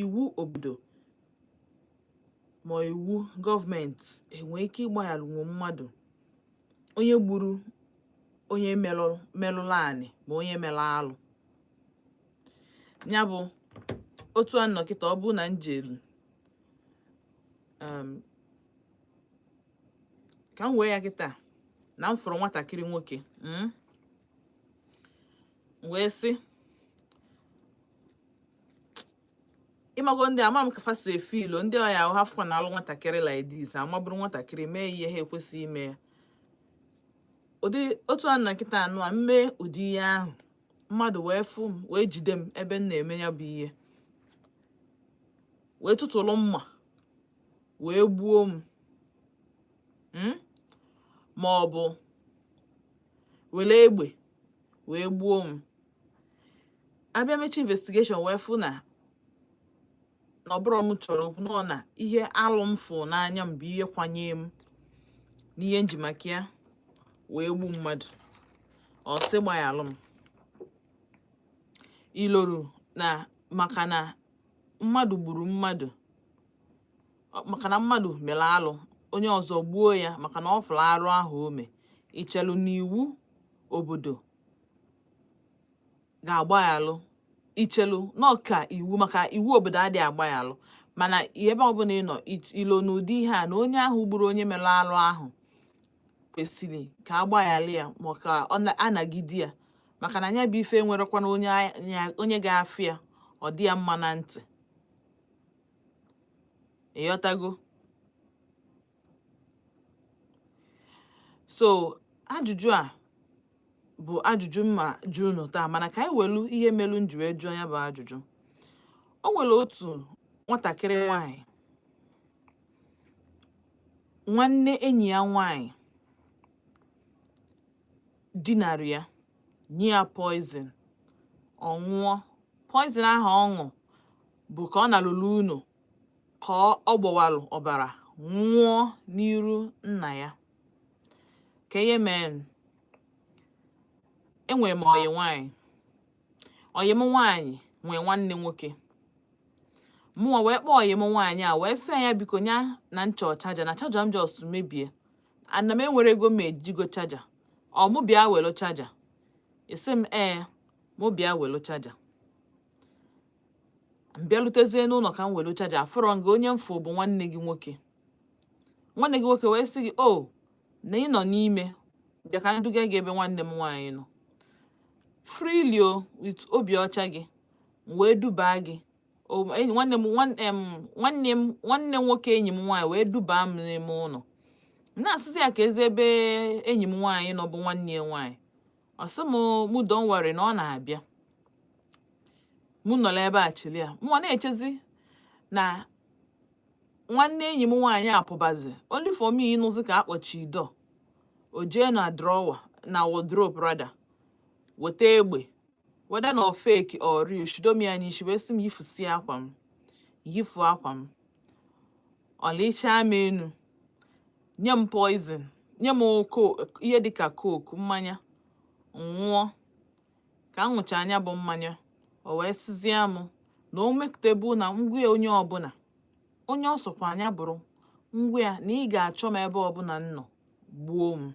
Iwu obodo ma iwu gọọmenti enwee ike ịgbaghalụnwu mmadụ onye gburu onye melụlụ anị ma onye melụ alụ? Ya bụ, otu a nọ kịta, ọ bụ na njelu ka m wee ya kịta na m fụrụ nwatakịrị nwoke, wee sị, ịmago ndị ama m ka fa si efe ilo ndị ọya ahụ ha fụkwa na alụ nwatakịrị like this, amabụrụ nwatakịrị mee ihe ha ekwesịghị ime ya. Ụdị otu a na nkịta anụ a mmee ụdị ihe ahụ, mmadụ wee fụ m, wee jide m ebe m na-eme ya bụ ihe, wee tụtụrụ mma wee gbuo m, ma ọ bụ were egbe wee gbuo m, abịa mechi investigation wee fụ na na ọ bụrụ m chọrọ okwu nọ na ihe alụ m fụ n'anya m bụ ihe kwanye m n'ihe nji maka ya wee gbu mmadụ, ọ sị gbaghalụ m. Iloru na maka na mmadụ gburu mmadụ, maka na mmadụ mere alụ, onye ọzọ gbuo ya maka na ọ fụrụ arụ ahụ o mee, ichelu n'iwu obodo ga-agbaghalụ? Ichelu n'ọka iwu, maka iwu obodo adịghị agbaghalụ, mana ebe ọbụla ị nọ ilo n'ụdị ihe a na onye ahụ gburu onye mere alụ ahụ kwesịrị ka agbaghalụ ya, ma ka ọ anagide ya, maka na ya bụ ife nwerekwana onye onye ga-afụ ya, ọ dị ya mma na ntị. Ịghọtago? So ajụjụ a bụ ajụjụ mma jụ unu taa, mana ka anyị welu ihe melu m ji wee jụọ ya bụ ajụjụ. O nwere otu nwatakịrị nwanyị, nwanne enyi ya nwanyị dinara ya, nye ya poison, ọ ṅụọ poison ahụ. Ọ ṅụ bụ ka ọ nalụlụ unu ka ọ gbọwalụ ọbara nwụọ n'iru nna ya. Ka ihe mee, enwere m ọyị nwanyị, ọyị m nwaanyị nwee nwanne nwoke. Mụnwa wee kpọọ ọyị m nwaanyị a, wee sị ya biko nya na nchọ charger, na charger m just mebie, ana m enwere ego m ejigo charger, ọ mụ bịa welu charger. Isi m ee, mụ bịa welu charger. M bịalutezie n'ụlọ ka m welu charger, afụrọ nga. Onye mfụ bụ nwanne gị nwoke. Nwanne gị nwoke wee sị gị o na ị nọ n'ime, bịa ka m duga gị ebe nwanne m nwaanyị nọ freely o, with obi ọcha gị. M wee dubaa gị. Nwanne m nwanne m nwanne nwoke enyi m nwaanyị wee dubaa m n'ime ụlọ. M na-asịzi ya ka ezi ebe enyi m nwaanyị nọ bụ nwanne ya nwaanyị. Ọ sị m mụ don't worry, na ọ na-abịa, mụ nọrọ ebe a chili ya. Mụ na-echezi na nwanne enyi m nwaanyị apụbazi, only for me ịnụzi ka akpọchi door, o jee na drawer, na wardrobe rather, weta egbe, whether na fake or real, shido m ya n'isi, wee sị m yifusie akwa m. Yifu akwa m, ọlichaa m enu, nye m poison, nye m ihe dịka coke, mmanya, nwụọ. Ka m ṅụcha anya bụ mmanya, o wee sizie m na o mekụtebu na ngwa ya, onye ọbụla, onye ọ sọkwa anya bụrụ ngwa ya, na ị ga-achọ m ebe ọbụla m nọ gbuo m.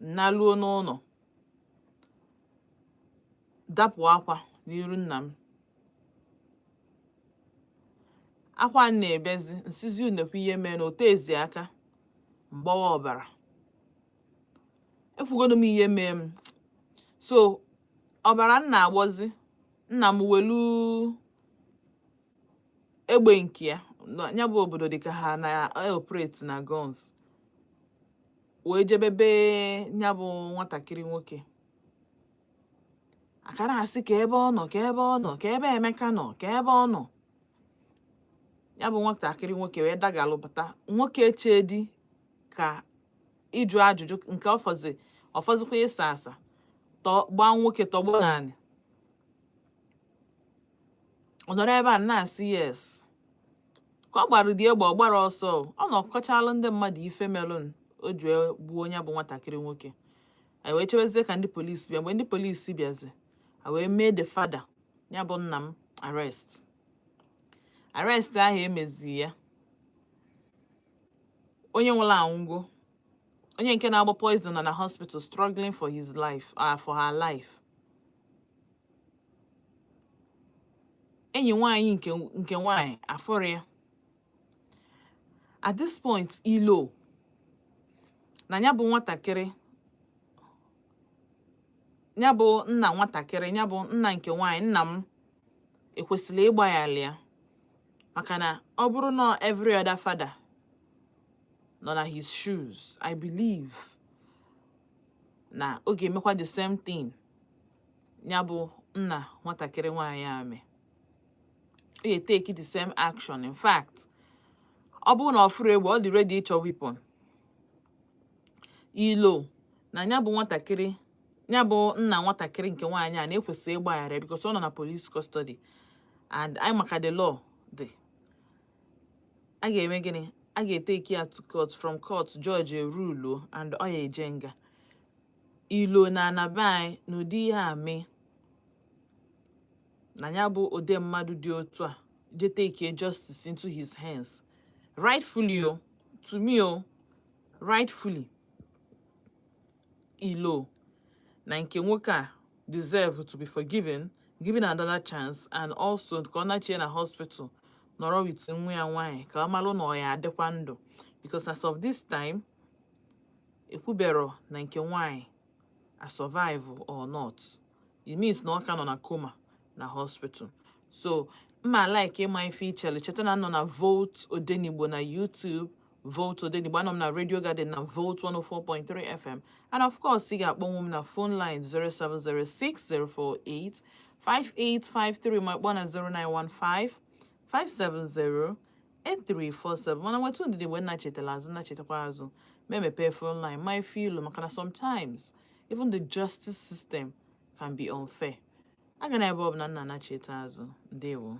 Naluo n'ụlọ, dapụ akwa n'iru nna m. Akwa m na-ebezi nsizi unekwa ihe mere na otu ezi aka mgbawa ọbara. Ekwugodu m ihe mee m, so ọbara m na-agbọzi. Nna m welu egbe nke ya, ya bụ obodo dịka ha na operate na guns, wee jebe be ya bụ nwatakịrị nwoke. Aka na-asị ka ebe ọ nọ, ka ebe ọ nọ, ka ebe Emeka nọ, ka ebe ọ nọ. Ya bụ nwatakịrị nwoke wee dagalụ pụta. Nwoke echedi ka ịjụ ajụjụ nke ọfọzi ọfọzikwa ịsa asa tọ gbaa nwoke tọgbọ naanị. Ọ nọrọ ebe a na-asị yes ka ọ gbara dị egbe, ọ gbara ọsọ. Ọ nọ kọchalụ ndị mmadụ ife melụn o ji wee gbuo onye bụ nwatakịrị nwoke. Anyị wee chebezie ka ndị polisi bịa. Mgbe ndị polisi bịazi, A wee mee the father, ya bụ nna m, arrest. Arrest ahụ emezi ya, onye nwụrụ anwụgo, onye nke na-agba poison nọ na hospital struggling for his life, for her life. Enyi nwaanyị nke nwaanyị afụrụ ya. At this point, ilo na ya bụ nwatakịrị, ya bụ nna nwatakịrị, ya bụ nna nke nwaanyị, nna m ekwesịrị ịgbaghara ya, maka na ọ bụrụ na every other father nọ na his shoes, I believe na ọ ga-emekwa the same thing ya bụ nna nwatakịrị nwaanyị a mee. Ọ ga-etake the same action. In fact, ọ bụrụ na ọ fụrụ egbe, ọ dị ready ịchọ weapon. Ilo na ya bụ nwatakịrị, ya bụ nna nwatakịrị nke nwaanyị a, na-ekwesịrị ịgbaghara ya because ọ nọ na police custody, and anyị maka the law dị, a ga-eme gịnị? A ga-etake ya to court. From court, judge eruluo and ọ ya eje nga. Ilo na anaba anyị n'ụdị ihe a mee na ya bụ ụdị mmadụ dị otu a je take justice into his hands, rightfully o, to me o, rightfully, ilo na nke nwoke a deserve to be forgiven, given another chance, and also ka ọ nachie na hospital nọrọ with nwa ya nwaanyị ka ọ malụ na ọ ya adịkwa ndụ, because as of this time, ekwubero na nke nwaanyị a survive or not. It means na ọ ka nọ na coma na hospital. So mma like ịma ife ichele. Cheta na nọ na Volt Odenigbo na YouTube, Volt Odenigbo. Anọ m na Radio Garden na Volt 104.3 FM, and of course ị ga-akpọnwụ m na phone line 0706 048 5853, ma kpọọ na 0915 570 8347. Mana nwetụ ndidi, mgbe nna chetara azụ, nna chetakwa azụ, ma emepee phone line ma ife ilu, maka na sometimes even the justice system can be unfair. Aga na ebe ọ bụla nna na-cheta azụ. Ndewo.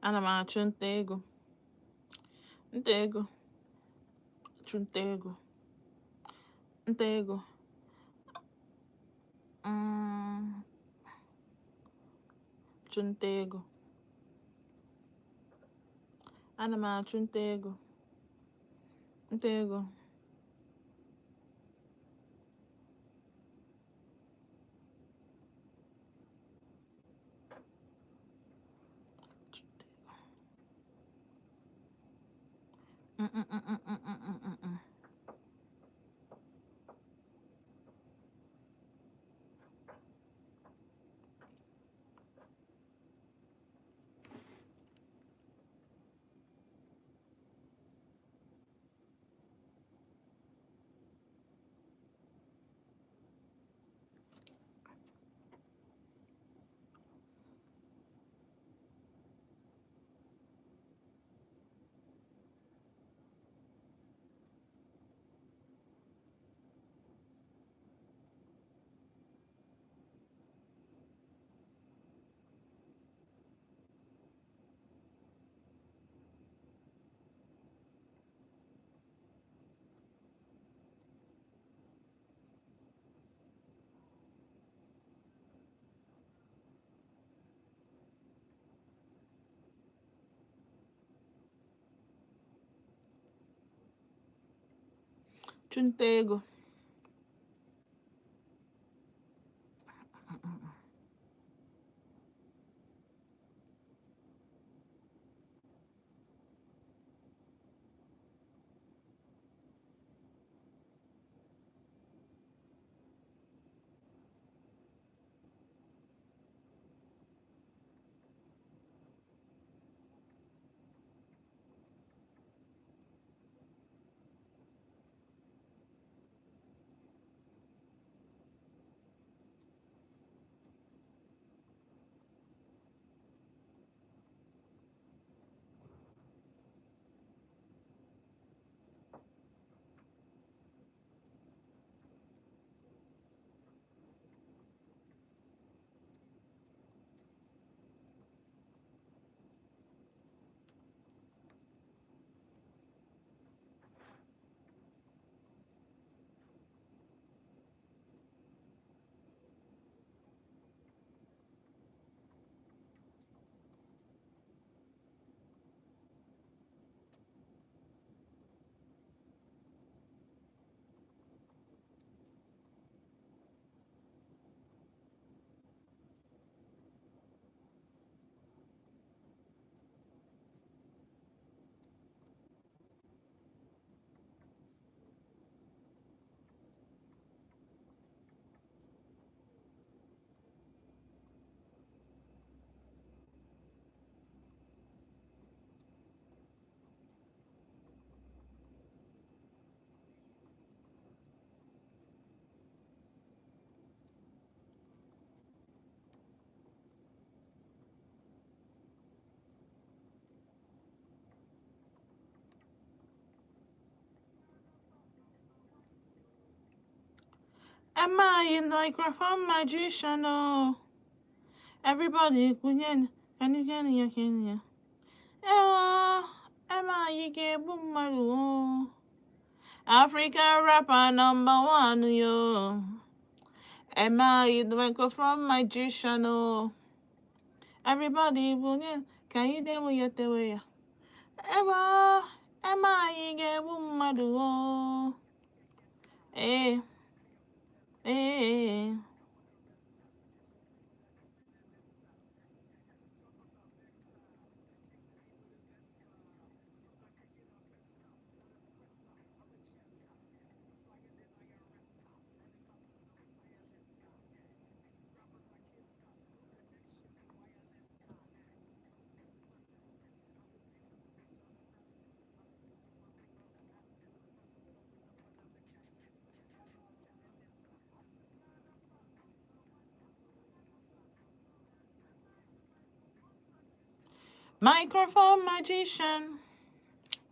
Ana m achụ nta ego, nta ego, achụ nta ego, nta ego, achụ nta ego. Ana m achụ nta ego, nta ego. Mm. Chụnta ego. Am I microphone magician? Oh, everybody, can you can you can you? Oh, am I ga-egbu mmadụ? Oh, African rapper number one, yo. Am I the microphone magician? Oh, everybody, can you deal with your Ewo, am I ga-egbu mmadụ? Oh, eh, eh. Microphone magician.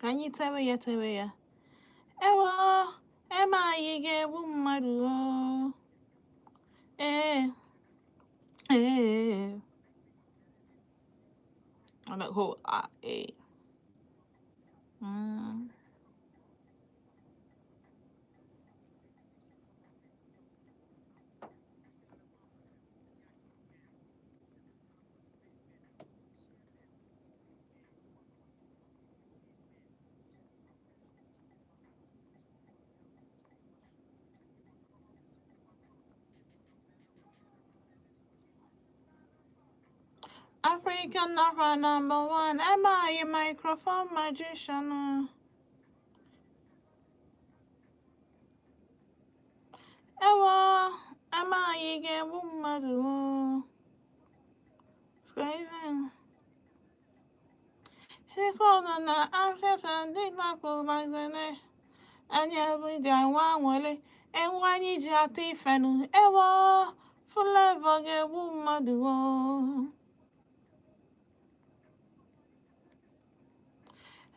Ka anyị tewe ya tewe ya. Ewo, eme anyị ga-egbu mmadụ o. Ee, ee. I'm like, oh, ah, eh. African rapper number one. Am I a microphone magician? Ewo, am I ga-egbu mmadụ o? His own na African ndị mapụ magazine. Anyị abụghị nwa nwere enwe anyị ji ata ifenu. Ewo, Flavour ga-egbu mmadụ o.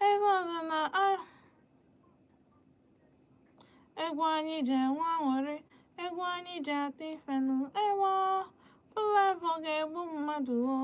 Ego na egwu anyị ji enwe aṅụrị, egwu anyị ji ata ifenu. Ewo, Flavour ga-egbu mmadụ o.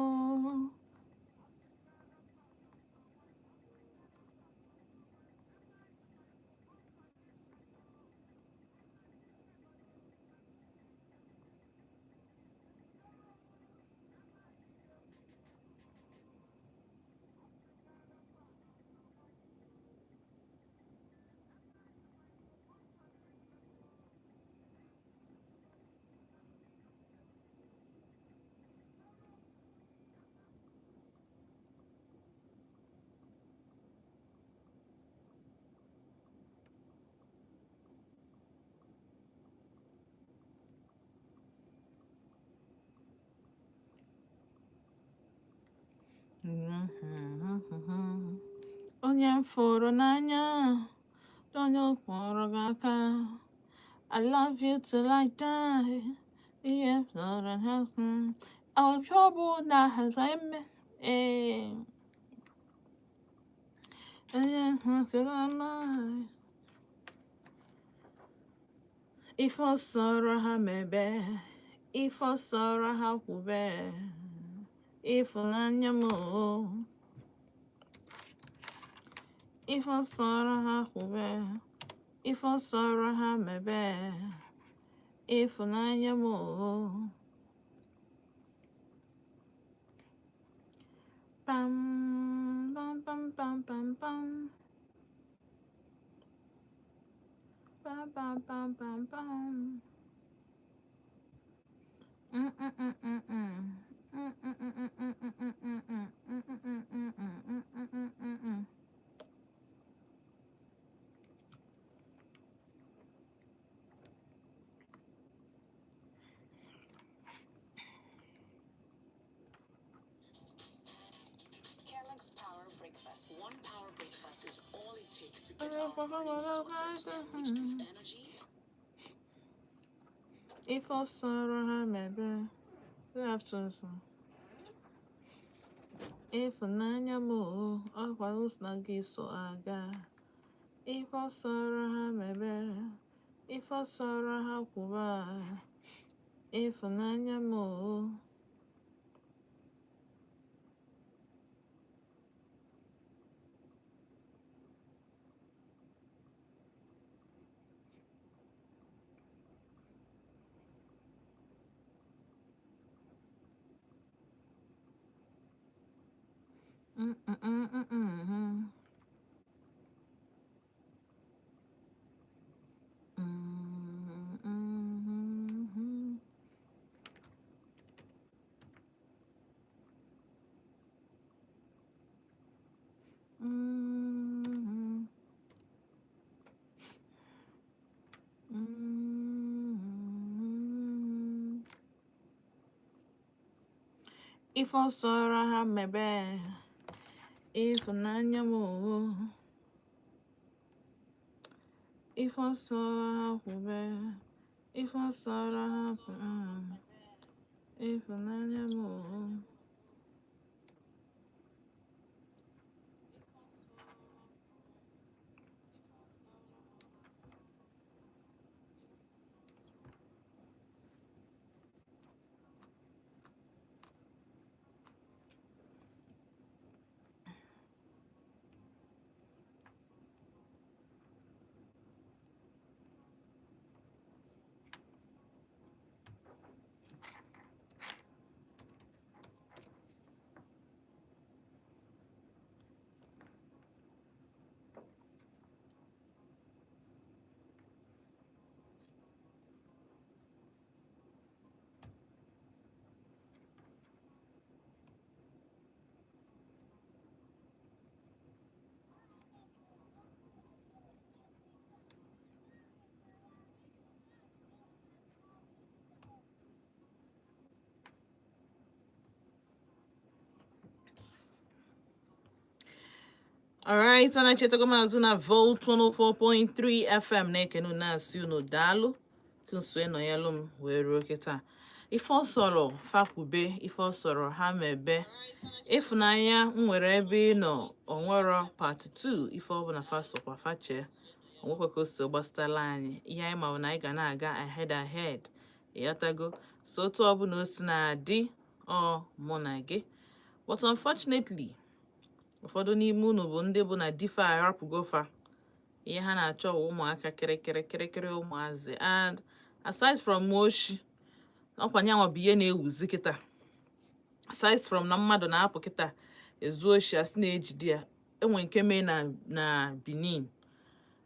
Onye m fụrụ n'anya, onye kpọrọ gị aka. I love you till I die. Ihe fọrọ ha ọ bụ na ha eme ee onye hụrụ ama. Ife sọrọ ha mebe, ife sọrọ ha kwube, ịfụnanya m o. Ife sọrọ ha kwube, ife sọrọ ha mebe, ịfụnanya m o. Pam pam pam pam pam pam pam pam pam pam pam. Mm mm mm mm mm. Mm mm mm mm mm mm mm mm mm mm mm mm mm mm mm mm mm. Kellogg's Power Breakfast. One Power Breakfast is all it takes to get our morning sorted, enriched with energy. Ife sọrọ ha mebe. Good afternoon, sir. Ịfụnanya m o, ọkwa ụsọ gị so aga. Ife sọrọ ha mebe. Ife ọ sọrọ ha kwuba, ịfụnanya m o. Mm, mm, mm, mm, mm, mm, mm, mm. Mm, mm. Ife ọ sọrọ ha mebe, ịfụnanya m o. Ife ọ sọrọ ha kwube, ife ọ sọrọ ha ịfụnanya m o. Alright, ana chetago m azụ na Volt 104.3 FM na-ekene unu, na-asị unu daalụ ka nso nọnyelụ m wee ruo kịta. Ife ọ sọrọ fa kwube, ife ọ sọrọ ha mebe, ịfụnanya m nwere ebe ị nọ onwero part 2. Ife ọbụla fa sọkwa fa chee, onwekwa ka o si gbasatala anyị. Ihe anyị ma bụ na anyị ga na-aga ahead ahead, ịghọtago? So otu ọbụla o si na-adị, ọ mụ na gị. But unfortunately, ụfọdụ n'ime unu bụ ndị bụ na di fa arapụgo fa, ihe ha na-achọ bụ ụmụaka kịrịkịrị kịrịkịrị, ụmụazị. And aside from oshi, ọkwa nyanwa bụ ihe na-ewuzi kịta. Aside from na mmadụ na-apụ kịta ezu oshi, asị na-ejide ya, enwe nke mee na Benin,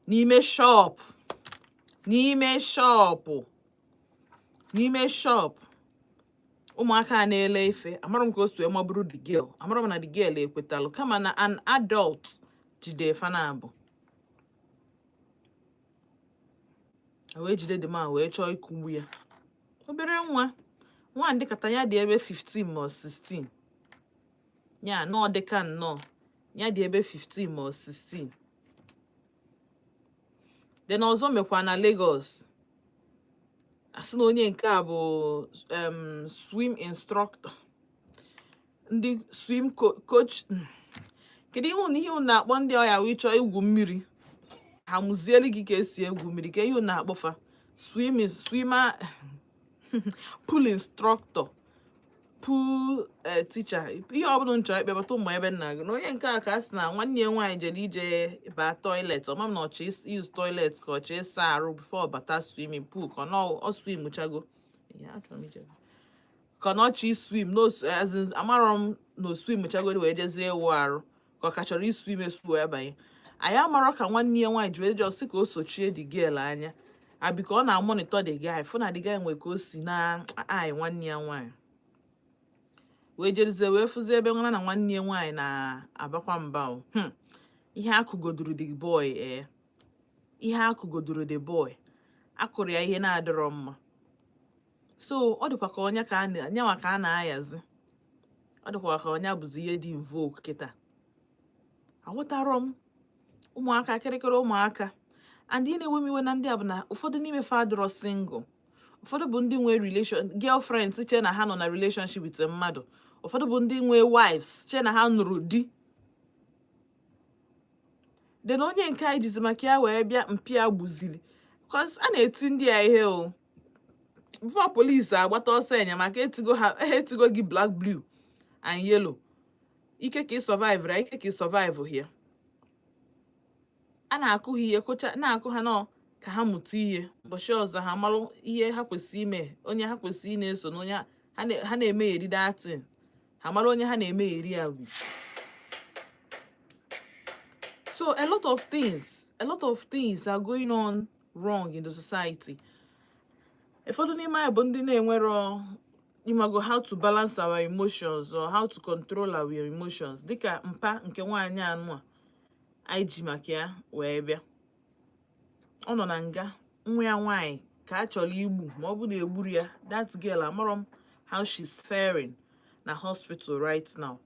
n'ime shop, n'ime shop, n'ime shop, ụmụaka a na-ele ife. Amara m ka o si wee maburu the girl, amara m na the girl ekwetalụ, kama na an adult jide fa na abụ wee jide the man wee chọọ ịkụgbu ya. Obere nwa nwa dịkata ya dị ebe 15 ma 16, ya nọọ dịka nnọọ ya dị ebe 15 ma 16. Then ọzọ mekwa na Lagos, asị na onye nke a bụ swim instructor, ndị swim coach. Kedu ihe unu, ihe unu na-akpọ ndị ọya wee chọọ igwu mmiri, ha mụzielu gị ka esi egwu mmiri? Ka ihe unu na-akpọfa, swimmer, pool instructor, pool teacher, ihe ọbụla m chọrọ ikpebata ụmụ ebe nna gị. Na onye nke a ka a sị na nwanne ya nwaanyị jere ije baa toilet, ọma m na ọchọ use toilet ka ọ chọọ ịsa arụ before ọ bata swimming pool, ka ọ na ọ swim chago ya, achọrọ m ije ka na ọ chọọ iswim no, as in, amarọ m na o swim chagoro wee jezie ịwụ arụ, ka ọ ka chọrọ iswim esu wee banye. Anyị amarọ ka nwanne ya nwaanyị ji wee jụọ sị ka o sochie the girl anya, abi ka ọ na-amonitor the guy, fụ na the guy nwere ka o si na anyị nwanne ya nwaanyị, wee jerizie wee fụzie ebe nwa na nwanne ya nwaanyị na-abakwa mba o. Ihe akụgoduru the boy, ee, ihe akụgoduru the boy, akụrụ ya ihe na-adịrọ mma. So ọ dịkwa ka ọnya ka a na nyanwa ka a na-ayazi, ọ dịkwa ka ọnya bụzi ihe dị in vogue kịta. Aghọtarọ m ụmụaka kịrịkịrị, ụmụaka. And ihe na-ewe m iwe na ndị a bụ na ụfọdụ n'ime fa adịrọ single. Ụfọdụ bụ ndị nwee relation, girlfriends, che na ha nọ na relationship with mmadụ. Ụfọdụ bụ ndị nwee wives, che na ha nụrụ di. Then onye nke anyị jizi maka ya wee bịa mpịa gbuziri. Cause a na-eti ndị a ihe o, before police agbata ọsọ enyemaka, etigo ha, ha etigo gị black, blue and yellow. Ike ka ị survive ra, ike ka ị survive here. A na-akụ ha ihe kụcha, na-akụ ha nọ ka ha mụta ihe. Ụbọchị ọzọ ha marụ ihe ha kwesịrị ime, onye ha kwesịrị ị na-eso na onye ha na-emegheri datin, ha mara onye ha na-emegheri ya with. So a lot of things are going on wrong in the society. Ụfọdụ n'ime anyị bụ ndị na-enwero ịmago how to balance our emotions or how to control our emotions, dịka mpa nke nwaanyị anụ a anyị ji maka ya wee bịa. Ọ nọ na nga, nwa ya nwaanyị ka a chọrọ igbu, ma ọ bụ na egburu ya. That girl, amarọ m how she's faring na hospital right now,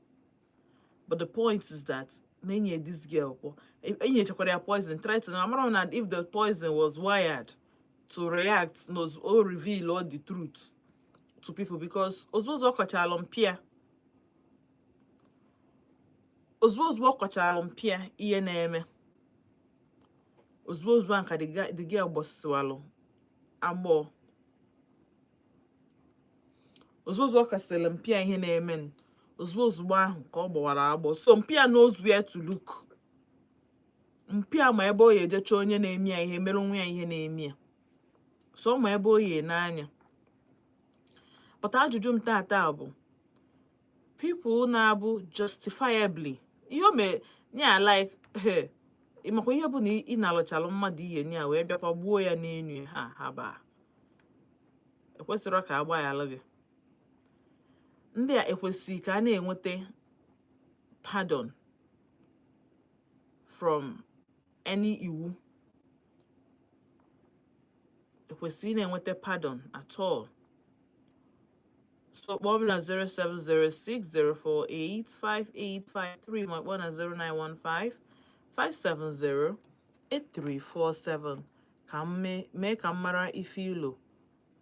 but the point is that na enye this girl enyechakwara ya poison, threaten. Amarọ m na if the poison was wired to react na o reveal all the truth to people, because ozugbo ọ kọchalụ mpịa, ozugbo ọ kọchalụ mpịa ihe na-eme, ozugbo ahụ ka the girl gbọsịwalụ agbọọ. Ozugbo ọ kasịrị mpịa ihe na-eme, ozugbo ahụ ka ọ gbawara agbọ. So mpịa knows where to look. Mpịa ma ebe ọ ya ejecha onye na-eme ya ihe mere nwa ya ihe na-eme ya, so ọ ma ebe o ya n'anya. But ajụjụ m tata bụ, people na-abụ justifiably ihe o mee ya, like, he ịmakwa ihe bụ na ị na-alụchalụ mmadụ ihe nya wee bịakwa gbuo ya n'enu ya, ha ha baa ekwesịrọ ka agbaghalụ gị. Ndị a ekwesịghị ka a na-enweta pardon from any iwu, ekwesịghị na-enweta pardon at all. So kpọọ m na 07060485853, ma kpọọ na 09155708347, ka m mee ka m mara ife ilo,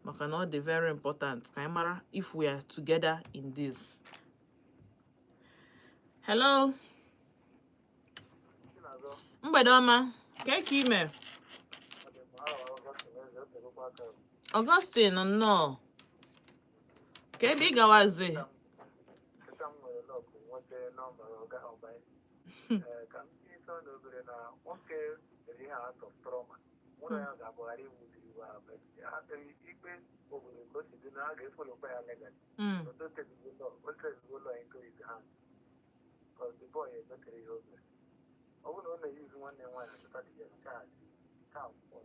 maka na ọ dị very important ka anyị mara if we are together in this. Hello, mgbede ọma. Ka ka ime, Augustine? Nnọọ. Ka ebe ị gawazi? Nkịta m nwere luck nweta nọmba ọga ọbanye. Ee, ka m tinye ọnụ obere na nwoke mere ihe out of trauma. Mụ na ya ga-agbagharị iwu dị iwu ahụ, but ikpe obodo ka o si dị na a ga-efollowkwa ya legally. But o take law into his hand because the boy emetere ihe o mere. Ọ bụrụ na ọ na-eyuzu nwanne m nwaanyị achọta dị ya, nke a dị nke a pụọ.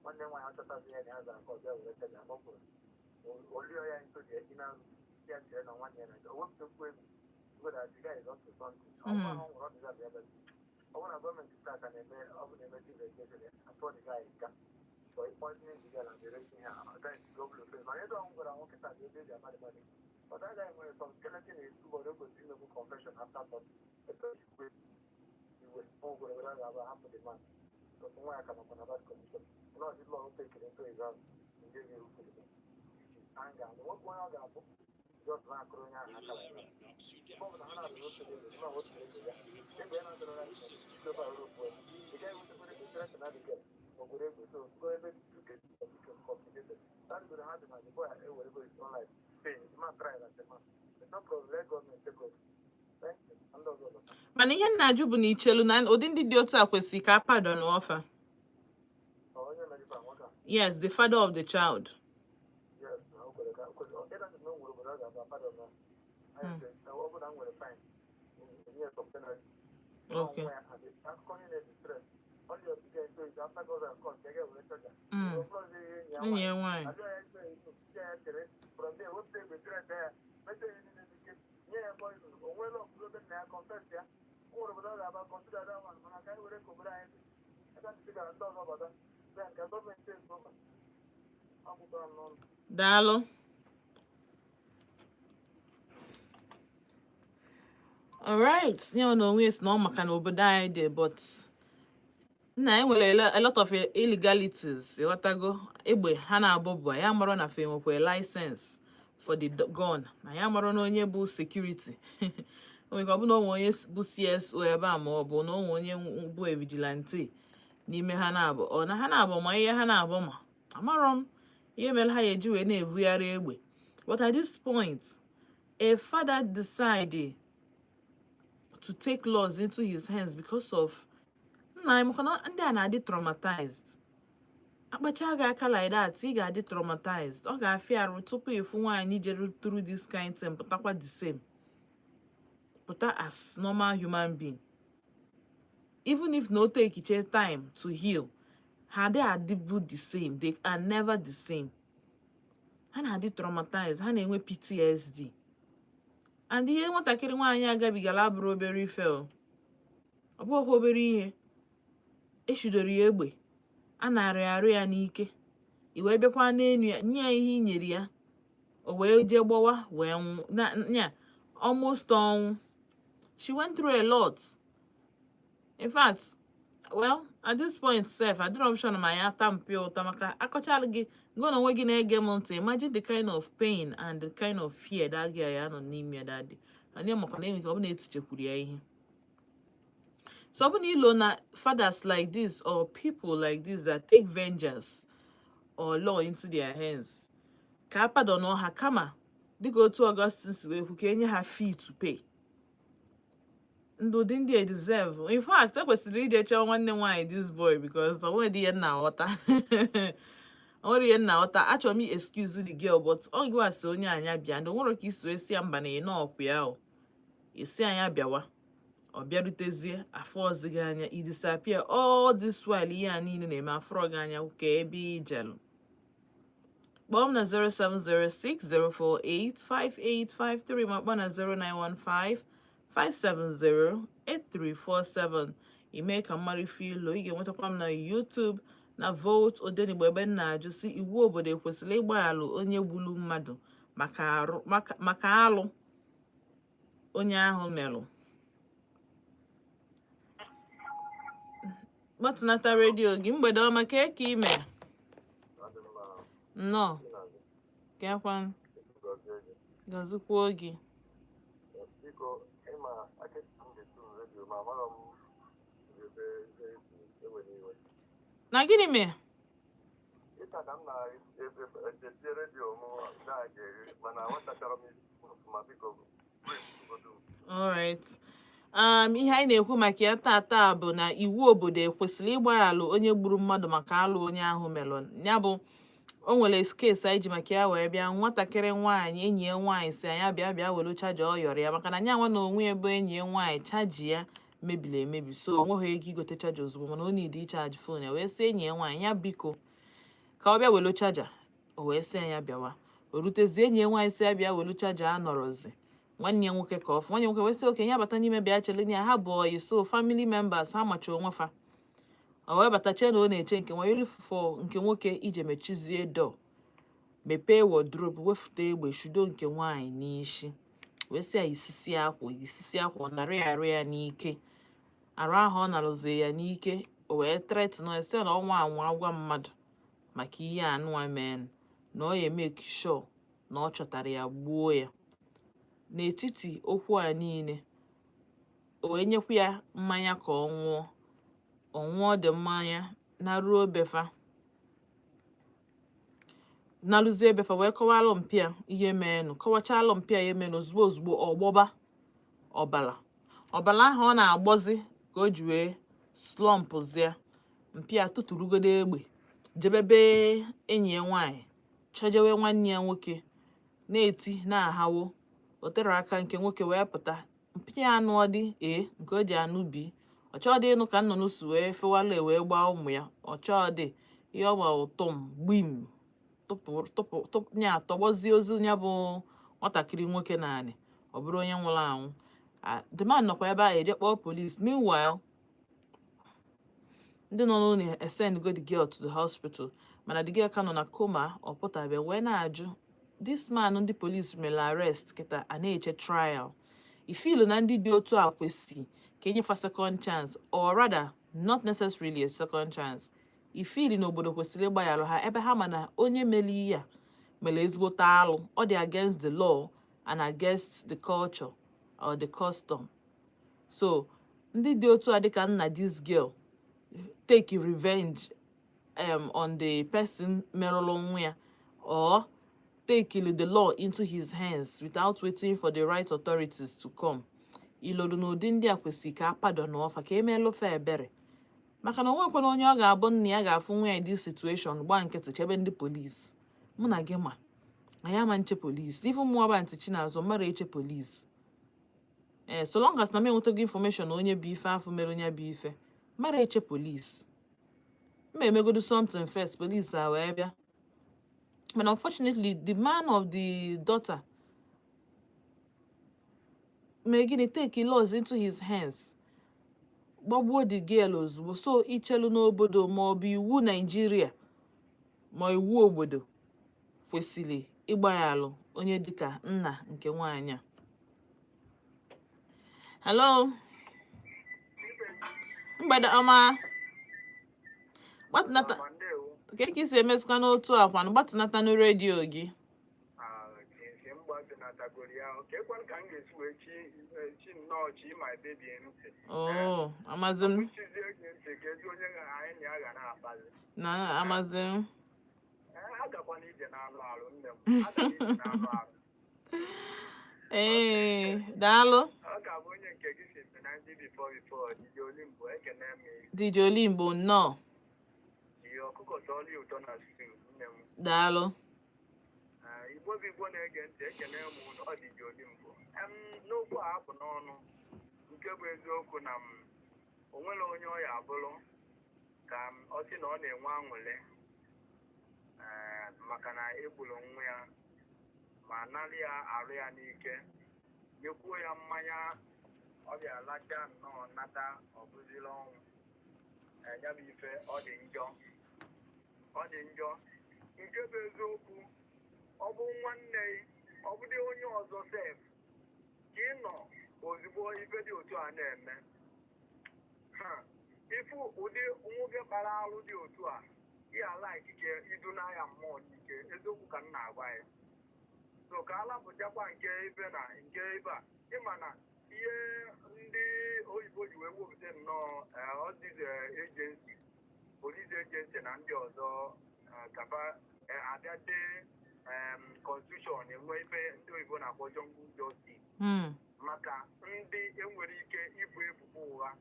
Nwanne m nwaanyị achọtazi ya na ya zara ka ọ bịa were teja ọ kwuru o lụọ ya into the inner ya chere na nwanne ya na o wepụtakwu egwu go that the guy is up to something. Ọ bụrụ na ọ nwụrụ, ọ dịza ya, but ọ bụrụ na gọọmenti taa ka na-eme, ọ bụ na-emezi investigation, atụọ the guy nga for poisoning the girl and raping her. That is double offense. Ma ebe ọ gwara nwoke taa bụ ebe eji amadị madị, but that guy nwere some skeleton in his cupboard. O kwesịrị imekwu confession after court. Etu o si kwe iwe ọ gwara were ga-aba hapụ the man, but nwa ya ka nọkwa na bad condition. Na ọ dị law take into his hand ndị ga-erukwu the man anger and nwoke onye ọ ga-abụ just na-akụrụ onye ahụ aka like that. Mgbe ọbụla ha na-abụ otu ego na otu ego ya egbe ya na-adọrọ ya dobe arụ okwu ya ị gaghị enwetekwere interest na the girl ogwere egbe. So go ebe the two cases became complicated. That is how the man, the boy ewere go his own life pay. The man try as a man. It's no problem, let government take over. Thank you. Ndị ọzọ ọzọ. Mana ihe m na-ajụ bụ na ichelu na ụdị ndị dị otu a kwesịrị ka a pardon ọfa? Ọ onye mere ife a, nwoke a? Yes, the father of the child. Yes, na o kwere ka o kwere ọ ịda na o nwere obodo a ga-aba pardon na anyị sị na ọ bụrụ na m nwere fine, enye ya some penalty. Nwa ya akụkọ niile dị stress ọ dị ọtụtụ into it after God and court ya ga-ewere charger. Ọ bụrụzi enyi ya. Enyi ya nwaanyị. Ajọ ya ikpe ya chere from there wepụta egbe threat ya mete ihe niile n'ike nye ya poison. O nweela ọkpụrụ ebe nna ya confess ya. O nwere obodo ọ ga-aba consider that one, mana ka anyị were ka obodo anyị dị ebe ndị gara ndị ọzọ bata ya nke gọọmenti take over. Akwụkwọ m n'ọnụ. Daalụ. Alright, ya na onwe si na ọ maka na obodo anyị dị, but nna enwere a lot of illegalities. Ịghọtago? Egbe ha na-abụ bụ ya mara na fe nwekwa license for the gun, na ya mara na onye bụ security o nwere ike ọ bụ na onwe onye bụ CSO ebe a, ma ọ bụ na onwe onye bụ a vigilante. N'ime ha na-abụ, ọ na ha na-abụ ma ihe ha na-abụ, ma amarọ m ihe mere ha ga-eji wee na-evugharị egbe. But at this point, a father decide to take laws into his hands because of nna anyị, maka na ndị a na-adị traumatized. Akpacha gị aka like that, ị ga-adị traumatized. Ọ ga-afịa arụ tupu ịfụ nwaanyị jere through this kind thing pụtakwa the same, pụta as normal human being. Even if no take time to heal, ha adị adịbu the same. They are never the same. Ha na-adị traumatized, ha na-enwe PTSD. And ihe nwatakịrị nwaanyị agabigala abụrụ obere ife o. Ọ bụghịkwa obere ihe. Eshidoro ya egbe, a narị arụ ya n'ike, i wee bịakwa n'enu ya, nye ya ihe i nyere ya, o wee jee gbawa wee nwụ na nya almost ọnwụ. She went through a lot. In fact, well, at this point sef, adịrọ m sure ma ya ata mpi ụta, maka akọchalụ gị gị na onwe gị na-ege m ntị. Imagine the kind of pain and the kind of fear that girl ya nọ n'ime ya that day. Anyị makwa na enwe ka ọ bụ na etichekwuru ya ihe. So ọ bụ na ilo na fathers like this or people like this that take vengeance or law into their hands, ka a pardon ha, kama dịka otu Augustine si wee kwu, ka enye ha fee to pay. Ndị ụdị ndị a deserve. In fact, ekwesịrị ije chọọ nwanne nwaanyị this boy, because o nwere ihe m na-aghọta, o nwere ihe m na-aghọta. Achọrọ m excuse the girl, but ọ gịwa sị onye anya bịa, ndị o nwere ka isi wee si ya mba na ị nọọpụ ya. O isi anya bịawa, ọ bịarutezie, afọ ọzọ gị anya, i disappear. All this while ihe a niile na-eme, afọrọ gị anya ka ebe ijelụ. Kpọọ m na 07060485853, ma kpọọ na 09155708347. Ime ka mmadụ ife ilo. Ị ga-enwetakwa m na YouTube na Volt Odenigbo, ebe m na-ajụ si iwu obodo ekwesịrị ịgbaghalụ onye gburu mmadụ maka arụ, maka alụ onye ahụ melụ. Gbatịnata redio gị. Mgbede ọma. Ka eke ime? Nnọọ. Kekwan? Gọzikwuo gị. Biko, ịma akịka m ga-etu redio ma amara m ebe esi ewere iwe. Na gịnị mee? Ịta ka m na-etie redio m na-aga, mana nwetachara m isi ọfụma. Biko, brief godu. Alright. Ihe anyị na-ekwu maka ya tata bụ na iwu obodo ekwesịrị ịgbaghalụ onye gburu mmadụ maka alụ onye ahụ melụ. Ya bụ, o nwere case anyị ji maka ya wee bịa. Nwatakịrị nwaanyị, enyi ya nwaanyị si anya bịa bịa welu charger ọ yọrọ ya, maka na nya nwa na onwe ya bụ enyi ya nwaanyị, charger ya mebiri emebi, so o nweghị ego igote charger ozugbo, mana ọ need ịcharge phone ya. Wee sị enyi ya nwaanyị ya biko ka ọ bịa welu charger. O wee sị ya bịawa. O rutezie, enyi ya nwaanyị si ya bịa welu charger anọrọzi. Nwanne ya nwoke ka ọ fụ. Nwanne ya nwoke wee sị okenye ya bata n'ime bịa chere ya. Ha bụ oyi, so family members ha macha onwe fa. O wee bata chee na ọ na-eche nke nwa fọ nke nwoke ije mechizie door, mepee wardrobe, wefute egbe, shudo nke nwaanyị n'isi, wee sị ya isisi akwa, isisi akwa. Ọ narị arụ ya n'ike, arụ ahụ ọ narụzi ya n'ike. O wee threaten ya, sị na ọnwa anwa agwa mmadụ maka ihe anụnwa mee, na ọ ya make sure na ọ chọtara ya gbuo ya. N'etiti okwu a niile, o wee nyekwa ya mmanya ka ọ ṅụọ. Ọ ṅụọ dị mmanya, naruo befa, nalụzie befa, wee kọwalụ mpịa ihe meenụ, kọwachalụ mpịa ihe meenụ. Ozugbo ozugbo ọgbọba ọbala, ọbala ahụ ọ na-agbọzi ka o ji wee slumpụzie. Mpịa tụtụrụgodo egbe, jebebe enyi ya nwaanyị, chọjewe nwanne ya nwoke, na-eti na-ahawo. O tere aka, nke nwoke wee pụta. Mpịa anụ ọ dị ee nke o ji anụ bi, ọ chọọ dị ịnụ ka nnụnụ si wee fewala wee gbaa ụmụ ya. Ọ chọọ dị ihe ọ gbara ụtọm gbim, tụpụ tụpụ tụpụ nya, tọgbọzie ozu ya bụ nwatakịrị nwoke naanị. Ọ bụrụ onye nwụrụ anwụ. The man nọkwa ebe ahụ eje kpọọ police. Meanwhile, ndị nọ n'ụlọ esend go the girl to the hospital, mana the girl ka nọ na coma, ọ pụtabe. Wee na-ajụ this man ndị police mere arrest kịta a na-eche trial, ifilu na ndị dị otu a kwesị ka enyefa second chance, or rather, not necessarily a second chance, ifili na obodo kwesịrị ịgbaghara ha, ebe ha ma na onye mere ihe a mere ezigbote alụ, ọ dị against the law and against the culture or the custom? So ndị dị otu a, dịka nna this girl. Take revenge on the person merụrụ nwa ya, or take the law into his hands without waiting for the right authorities to come. Ilodu na ụdị ndị a kwesịrị ka a pardon ọfa, ka emeelụ fa ebere, maka na o nwekwana onye ọ ga-abụ nna ya ga-afụ nwa ya in this situation, gba nkịtị chebe ndị polisi. Mụ na gị ma anyị ama nche polisi. Ife mụọ ba ntị Chinazụ mmadụ eche polisi. Ee, so long as na m enwetago information na onye bụ ife afọ mere onye bụ ife mmadụ eche polisi, mma emegodu something first, police a wee bịa. But unfortunately, the man of the daughter mee gịnị? Take laws into his hands, gbagbuo the girl ozugbo. So ichelu n'obodo, ma ọ bụ iwu Naijiria ma iwu obodo, kwesịrị ịgbaghalụ onye dịka nna nke nwaanyị a. Hello, mgbede ọma. Gbatịnata. Ma ndewo. Ka isi emezikwa n'otu akwa, gbatịnata na redio gị. Nke m gbatịnatagoro ya. Ka ekwanụ ka m ga-esi wee chi chi nnọọ chi my baby ntị? Oh, amazi m. Chizie gị ntị ka ezi onye anyị na ya ga na-akpazi. Na amazi m. Ee, agakwana ije na-alụ alụ, nne m, agala ije na-alụ alụ. Ee, daalụ. Ọ ga-abụ onye nke gị si mpe na ndị before DJ Olimbo, ekene m. DJ Olimbo, nnọọ. Ji ọkụkọ tọọlị ụtọ na stew, nne m. Daalụ. Ee, Igbo bụ Igbo na-ege ntị, ekene m unu. Ọ DJ Olimbo. N'okwu a apụ n'ọnụ, nke bụ eziokwu na m o nwere onye ọ ya abụrụ ka m ọ sị na ọ na-enwe aṅụrị, ee, maka na egburu nwa ya ma narị ya arụ ya n'ike, nyekwuo ya mmanya, ọ bịa lachaa nnọọ nata, ọ bụziri ọnwụ. Ee, ya bụ ife ọ dị njọ, ọ dị njọ. Nke bụ eziokwu, ọ bụ nwanne gị, ọ bụdị onye ọzọ sef, ka ị nọ ozugbo ife dị otu a na-eme ha, ifu ụdị nwoke kpara arụ dị otu a, ihe ala ikike idu n'ahịa mmụọ n'ike. Eziokwu ka m na-agwa ya. So ka alapụchakwa nke ife na nke ife a, ịma na ihe ndị oyibo ji wee wepụta nnọọ all these agency, police agency na ndị ọzọ, kapa abịa dee constitution, enwe ife ndị oyibo na-akpọ jungle justice, maka ndị enwere ike ibu ebubo ụgha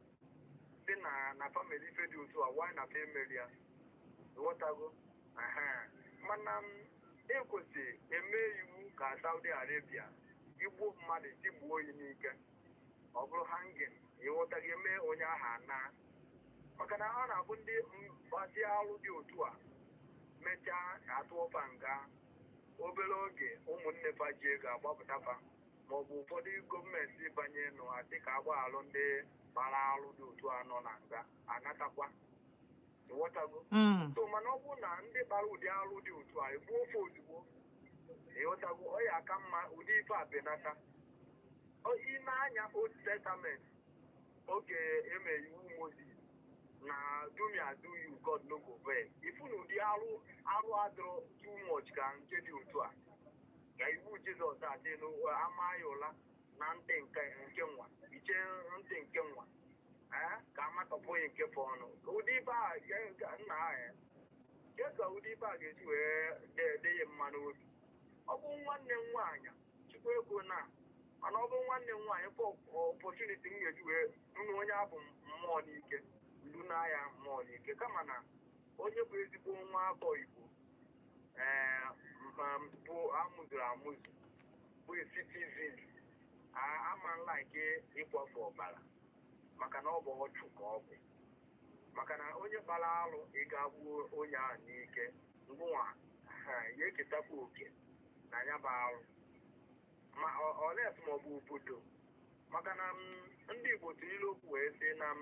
si na na family ife dị otu a, why na family ya, ghọtago? Ehe. Mana m ekwesị eme iwu ka Saudi Arabia, igbuo mmadụ, tigbuo oyi n'ike, ọ bụrụ hanging, ịghọtaghị? Eme onye ahụ ana, maka na ọ na-abụ ndị mgbazi alụ dị otu a mechaa atụọ fa nga obere oge, ụmụnne fa ji ego agbapụta fa, maọbụ ụfọdụ gọọmenti banye nụ asị ka agbaghalụ ndị gbara alụ dị otu a nọ na nga anatakwa, ịghọtago? So mana ọ bụrụ na ndị gbara ụdị alụ dị otu a egbuo ofe ozugbo, ịghọtago, ọ ya aka mma ụdị ife a benata. Ime anya Old Testament, oge eme iwu Moses na do me as do you, God no go vex, ifu na ụdị alụ alụ adịrọ too much ka nke dị otu a. Ka iwu Jizọs adị ama ya ụla na ntị nke nwa iche ntị nke nwa, ee, ka amatọpụ ya nke fọ ọnụ. Ụdị ife a nna ahụ ke ka ụdị ife a ga-esi wee dị ya mma n'obi. Ọ bụ nwanne m nwaanyị, Chukwu ego na, mana ọ bụ nwanne m nwaanyị, fọ opportunity m ga-eji wee nụ onye abụ mmụọ n'ike, ndu n'ahịa mmụọ n'ike, kama na onye bụ ezigbo nwa afọ Igbo, ee, bụ amụzuru amụzu, bụ citizen, ama nlaike ịkwafu ọbara, maka na ọ bụ ọchụ ka ọ bụ, maka na onye kpara alụ, ị ga-gbuo onye ahụ n'ike ngwụnwa, ya eketakwa oke na ya bụ alụ, ma oles ma ọ bụ obodo, maka na ndị Igbo tụrụ ilu okwu wee sị na m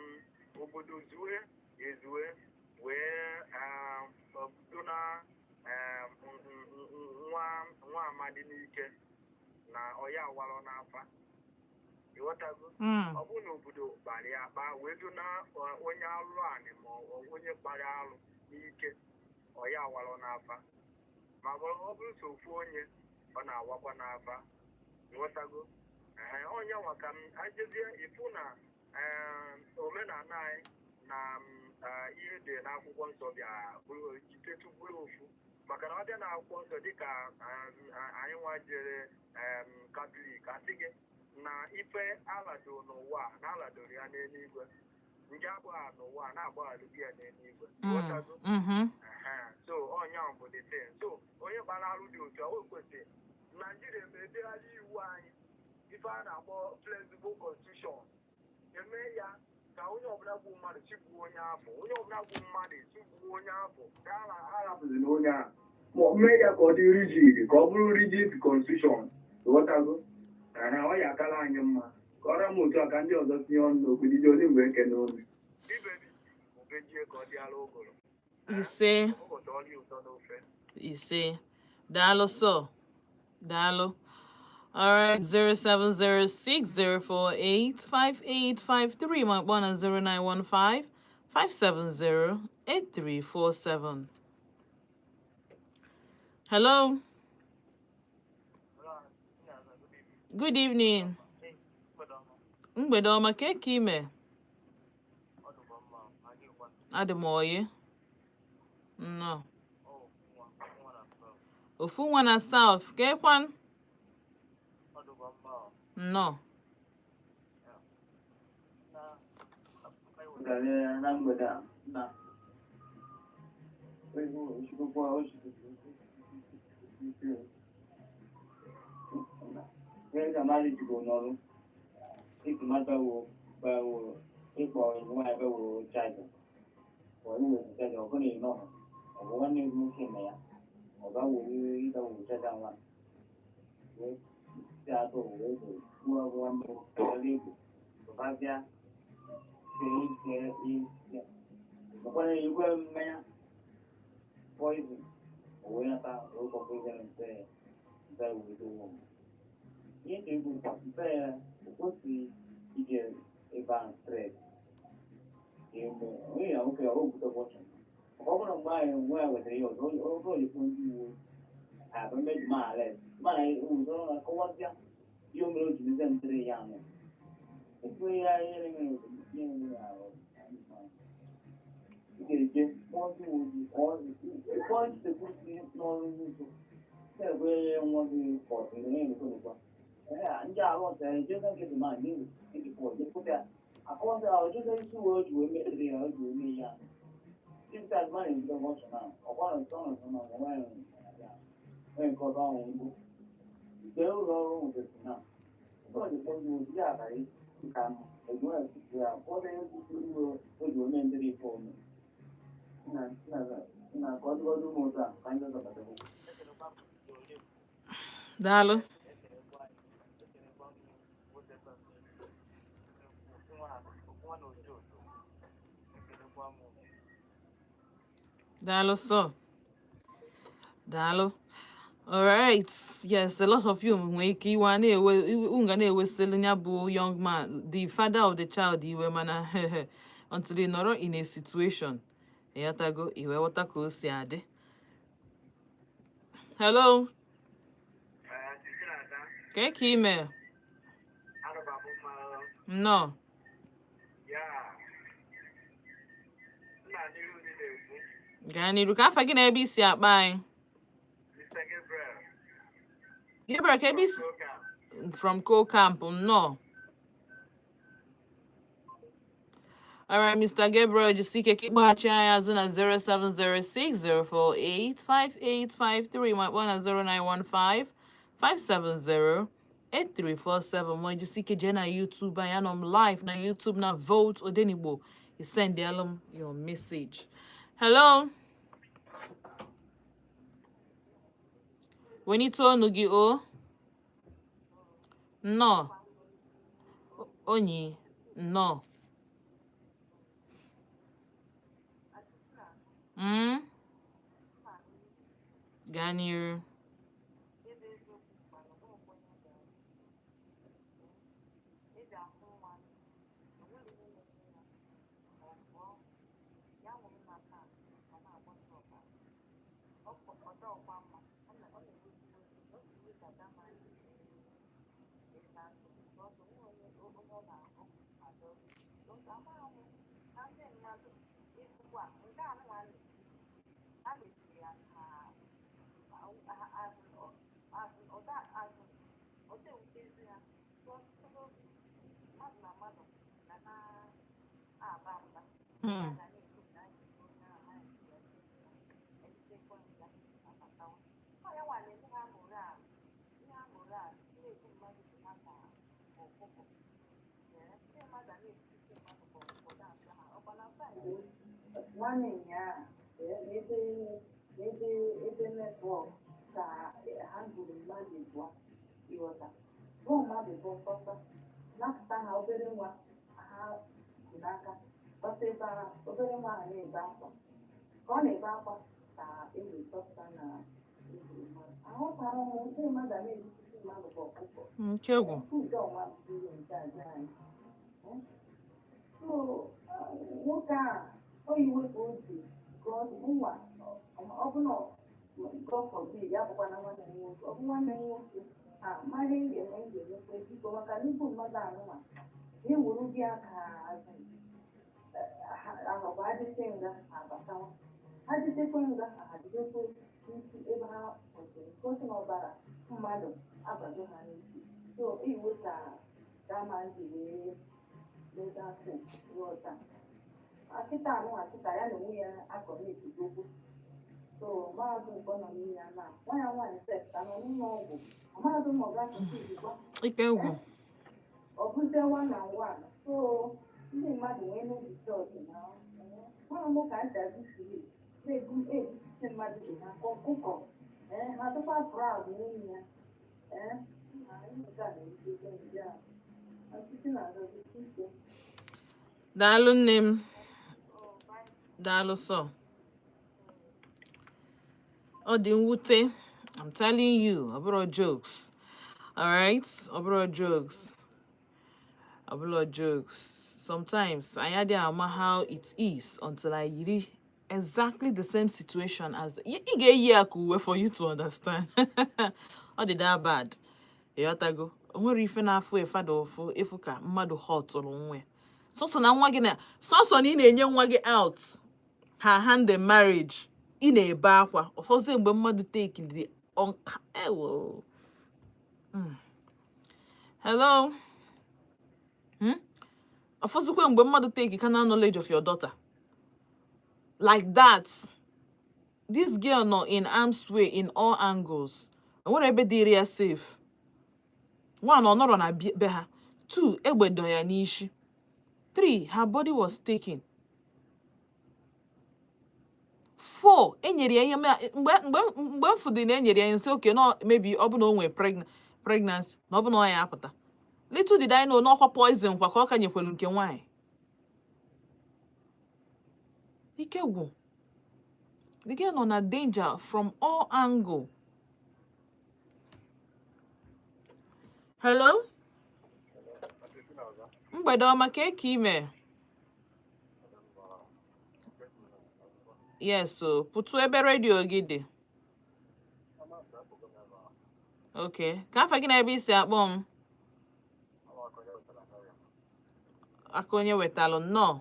obodo zue ezue wee dona nwa nwa amadi n'ike na ọya awalọ n'afa, ịghọtago? Ọ bụrụ na obodo kpara ya akpa wee dona onye alụ anị ma ọ onye kpara alụ n'ike, ọya awalọ n'afa. Ma ọ bụrụ so ofu onye, ọ na-awakwa n'afa, ịghọtago? Ehe, onye nwa ka m ajezie ịfụ na omenala anyị. Na ihe dị n'akwụkwọ nsọ bịa bụrụ jitetu bụrụ ofu, maka na ọ bịa n'akwụkwọ nsọ, dịka anyị nwa jere Katọlik, asị gị na ife alado n'ụwa a, na aladoro ya n'eluigwe, nke agbagha n'ụwa a, na-agbaghalụ ya n'eluigwe. Ghọtago? Mhm. Ehe. So ọnya bụ the thing. So onye gbara arụ dị otu a, o kwesịrị Naijiria emedegharị iwu anyị, ife a na-akpọ flexible constitution, eme ya ka onye ọbụla gbu mmadụ chigbuo onye afọ, onye ọbụla gbu mmadụ chigbuo onye afọ, ka a arapụzina onye ahụ, ma ọ mee ya ka ọ dị rigid, ka ọ bụrụ rigid constitution. Ghọtago? Ehe, ọ ya akara anyị mma ka ọra m otu a, ka ndị ọzọ tinye ọnụ n'okwu. Dịdị onye mgbe ekene unu ibebi ubejie ka ọ dịala ụgụrụ. Ise. Ụbọchị ọrịa ụtọ n'ofe. Ise. Daalụ so. Daalụ. All right, 07060485853, ma kpọọ na 09155708347. Hello. Good evening. Mgbede ọma, ka ka ime? Adị m oyi. Nnọọ. Ofu nwa na South, ka ekwan? Nnọọ. Na mgbede a na osikwa osisi ka mmadụ jikọ n'ọrụ ịtụmata wo wo ịkpọ nwaanyị be wo charger, ọ iweta charger, ọ bụrụ ịnọ, ọ bụ nwanne gị nwoke na ya ọ ga were ịga were charger nwa wee si atụ wee gbuo nwanne nwoke ego ọ bịa. Ọkwara igwe mmanya poison o wee nata wee poison mpe mpe wee dowe m ihe dị egwu mpe ya. O kwesịghị ije ebe ahụ straight eme onye ya nwoke ọ bute bọchị. Ọ bụrụ mgbe anyị nwa ya wetara ya ọzọ, ọ bụrụ ekwu ndị uwe abụ mmeji ma ales mana ụzọ na-akọwazịa ihe o mere o ji mezie ntịrị ya anụ ekwe ya ihe mere ihe mere ahụ. Ị ga-eje kpọọ ndị uwe ojii, kpọọ ndị security n'ọrụ nzuzo, na-ekwe nwa gị kọtụ na-emekwa emekwa ndị arụ ọta ejeza nke dị ma ndị pụọ jepụta ya akọwazị ahụ jeza isi uwe o ji wee mebiri ya, o ji wee mee ya dịka mmadụ ebido bọchị na ọkwa na nsọ na nsọ na nwaanyị onye nke ọzọ ahụ mbụ nke ụlọ ọrụ nwetara na ụlọ dị kpọọ ndị ojii akara nka ego ya tupu ya ụfọdụ egwu iwe o ji wee mee ndị ife ome na na ka ọ dịgodo ụmụ otu a ka ndị ọzọ bata. Daalụ. Daalụ sọ. Daalụ. All right. Yes, a lot of you nwere ike iwe a na-ewe unu ga na-ewesịrị ya bụ young man, the father of the child, iwe, mana until ị nọrọ in a situation, ịghọtago, iwe ghọta ka o si adị. Hello, ka ka ime? Nnọọ. Ya nna, n'iru ndị na-ekwu. Gaa n'iru, ka afa gị na ebe isi akpa anyị. Mr. Gabriel. Gabriel, ka ebe isi? Program. From Co Camp, nnọọ. All right, Mr. Gabriel, jisike ka ịkpọghachi anyị azụ na 07060485853, ma kpọọ na 09155708347, ma jisike jee na YouTube anyị, anọ m live na YouTube na Volt Odenigbo, isendịalụ m your message. Hello, wenite ọnụ gị o. Nnọọ onyi, nnọọ. Gaa n'iru. Nwanne ya ebe ebe ebe network ka ha gburu mmadụ abụọ, ịghọta, gbuo mmadụ abụọ kpọta napụta ha obere nwa ha bụ n'aka kpọta ebe ahụ. Obere nwa ahụ na-ebe akwa, ka ọ na-ebe akwa ka e wee chọpụta na egburu mmadụ. Aghọtara m ndị mmadụ a na-ebutiti mmadụ ka ọkụkọ. Nke gwụ. Nke ọnwa bụrụ nke a dị anyị. So nwoke a, ọ iwe ka o ji ka ọ nwa ọ bụ na, God forbid, ya bụkwa na nwanne m nwoke, ọ bụ nwanne m nwoke a mara ihe m ga-eme, m ga-emekwa, biko, maka na igbu mmadụ anụnwa na-ewuru gị aka azụ ahụkwa adịte nga ha abatawa, adịtekwe nga ha adịtekwe n'isi ebe ha kwesịrị gosi na ọbara mmadụ abago ha n'isi. So iwe ka dama ji wee leta ruo taa akịta anụ akịta ya na onwe ya akọmiti okwu. So mahadum nke ọ nọ n'ime ya na nwa ya nwaanyị sef ka nọ n'ụlọ ọgwụ, mahadum ọ ga-asụsụ ijikwa. Ike gwụ. Ọ bụzie one and one. So ndị mmadụ nwee n'obi chọọchị na nwa m ka ncha siri na-ebu ebutite mmadụ dị ha ka ọkụkọ. Ee, ha dịkwa proud n'ime ya. Ee, na ihe nke a na-ewute ndị a ọtụtụ na-azọzi ike. Daalụ, nne m, daalụ. Sọ ọ dị mwute. I'm telling you, ọ bụrụ jokes, alright? Ọ bụrụ jokes, ọ bụrụ jokes. Sometimes anyị adịghị ama how it is until I yiri exactly the same situation as the, ị ga-eyi ya ka uwe for you to understand. Ọ dị that bad, ịghọtago? O nwere ife na-afụ efada ụfụ ịfụ ka mmadụ họtụrụ nwa ya, sọsọ na nwa gị, na sọsọ na ị na-enye nwa gị out her hand in marriage, ị na-ebe akwa. Ụfọdụ mgbe mmadụ take the ewo. Hello? Ọfọzikwa mgbe mmadụ take carnal knowledge of your daughter like that. This girl nọ in arm's way in all angles. O nwere ebe dịrị ya safe. One, ọ nọrọ na be ha. Two, egbe dọ ya n'isi. Three, her body was taken. Four, enyere ya ihe mgbe m fụdị na enyere ya nsị oke no, maybe ọ bụ na o nwere pregnancy na ọ bụ na ọ ya apụta. Little did I know n'ọkwa poison kwa ka ọ ka nyekwelu nke nwaanyị. Ike gwụ. The girl nọ na danger from all angle. Hello, mgbede ọma. Ka eke ime? Yes o, pụtụ ebe redio gị dị. Okay, ka afa gị na ebe isi akpọ m? Aka onye wetalụ, nnọọ.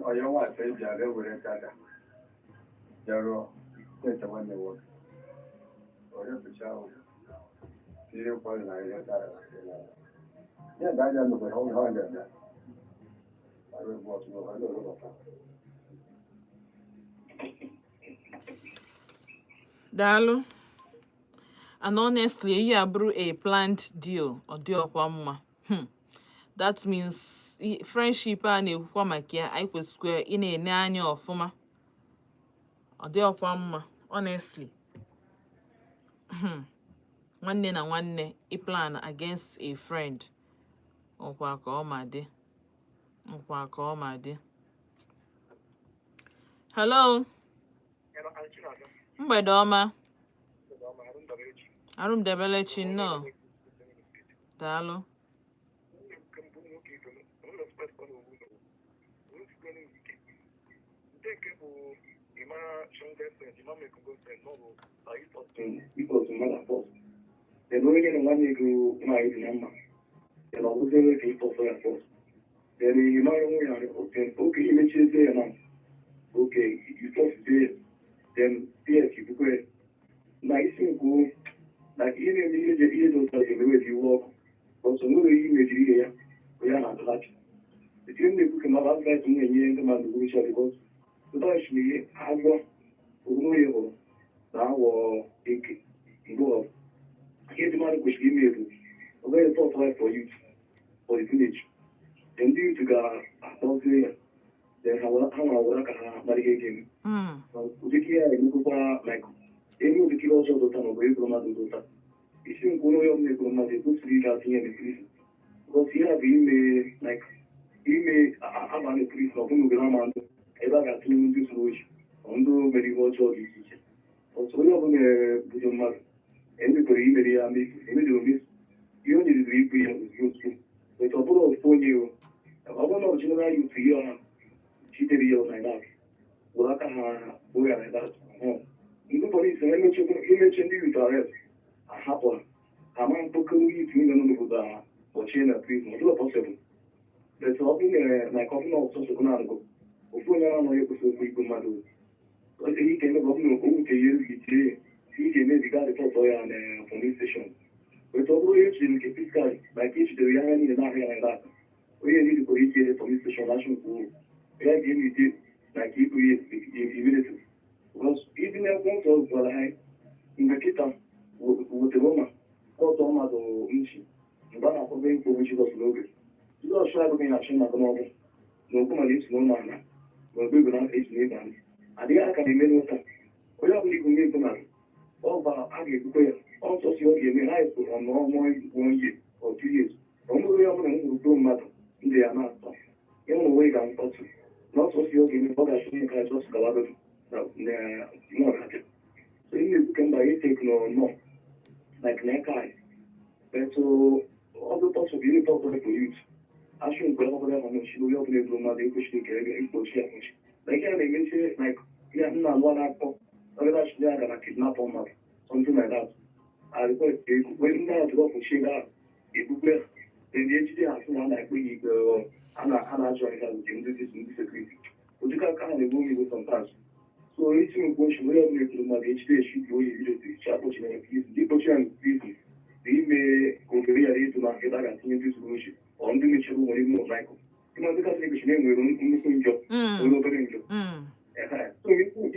Ọya nwaanyị eji aga ewere chaja bịaruo na-eche nwanne nwoke orepụcha tinye ụfọdụ na ihe dara ya ga aja nnukwu ha ha ga-abịa arụ ebe ọtụtụ ha ndị ọzọ. Daalụ. And honestly, ihe a bụrụ a planned deal, ọ dị ọkwa mma. That means friendship a na-ekwukwa maka ya, anyị kwesịkwa ị na-ene anya ọfụma. Ọ dị ọkwa mma, honestly. Nwanne na nwanne ị plan against a friend, ọkwa ka ọ ma dị. Nkwa ka ọ ma dị. Hello. Mgbede ọma. Arụmdebele chi, nnọọ. Daalụ. Because mmadụ abụọ ebe onye na nwanne gị nwaanyị dị na mma, then ọ bụziere ka ịfọsọ ya fọs, then ị mara onwe ya oke imechizie ya na oke ịfọsizie ya, then ps ibukwe ya na isi nkwu na ihe na-eme ihe dị ihe dị ụtọ ga-emewe dị iwe ọkụ ọsọ nwere ihe imejiri ihe ya onye a na-atụghachi etinye m na-ekwu ka mmadụ advice m na-enye ndị mmadụ gwurucha because ụtọchi na ihe agwọ onwe ya hụrụ na awọ eke mgbe ọ ihe ndị mmadụ kwesịrị ime bụ ọ gaghị report life for youth for the village, then ndị youth ga-akpọzie ya, then ha nwere were aka ha mara ihe ga-eme. Ụdịka ihe a emekwukwa like ebe ụdịka ihe ọjọọ dụta ma ọ bụ egwuru mmadụ dụta isi nkwụ onye ọbụla egburu mmadụ ekwesịrị ịga tinye na prison because ihe a bụ ime like ime aba na prison, ọ bụghị ogere ama ndụ ebe a ga-atụnye ndị zuru ohi ma ndị mere ihe ọjọọ dị iche iche. Ọtụ onye ọbụla budo mmadụ emekwere imere ya mefu emejọrọ mefu ihe o nyeriri ibu ya ozugbo ozugbo, but ọ bụrụ ofu onye o ọ bụrụ na ọ general youth ihe ọha jidere ya like that, were aka ha gbuo ya like that. Ndị polisi emeche ndị youth arrest, ahapụ ha, ama mkpokoro youth niile nọ n'obodo a kpọchie na prison, ọ dịghị possible. But ọ bụrụ na like ọ bụrụ na ọsọsọ na-arụgo ofu onye na-anọghị ekwesị okwu igbu mmadụ ihe ike eme bụ ọ bụrụ na o wuteghị elu gị tie ya ị ga-emeziga report ya na police station. But ọ bụrụ onye ejidere nke physical, like ejidere ya anya niile na-ahụ ya na onye niile ije police station achụ nke uru ya ga-emite like ibu ya immediately because even akwụkwọ nsọ gwara ha mgbe Pita wetere ụma kọtọ mmadụ nchi mgbe a na-akpọbe mkpogbu Jizọs n'oge Jizọs abụghị na achị maka n'ọgwụ na okwu mana esi n'ụlọ ala na ogbe ego na esi n'ebe anyị adịghị aka na-eme n'ụta onye ọbụla igwu mmegbu mmadụ ọ gwara a ga-egbukwa ya ọsọ si ọ ga-eme ha bụ ọnụọnwa 1 year or 2 years. Ọ bụrụ onye ọbụla m gburu gburu mmadụ ndị ya na-atọ ya nwere onwe ga mkpọtụ na ọsọ si ọ ga-eme ọ ga-asị onye ka Jizọs gawagodu na mmụọ na-abịa. So ị na-ekwu ka mba ya take no no like n'aka anyị, but ọ bụ possible report for youth achụ mgbe ọbụla ha nọchiri onye ọbụla egburu mmadụ ekwesịrị ka ebe ikpochi akpochi like ya na-emechi like ya nna alụ na-akpọ ọbịa ya gara kidnap mmadụ, something like that. I request ego wee ndị ahụ drop chi ego ahụ egbukwe ndị ejide ha sị na a na-ekpe ya ikpe a na-ajụ ahịa nke ndị ndị security ụdịka aka ha na-egbu ụmụ igbo sometimes. So isi mkpu ochi onye ọbụla egburu mmadụ ejide echi dị oyi bido chi akpọchi na prison ndị kpochi ya na prison bụ ime ka obere ghara ịdụ na ebe a ga-atinye ndị zuru ochi ọ ndị mechara nwere ime Michael ịma ndị Katọlik chi na-enwere nnukwu njọ nwere obere njọ. So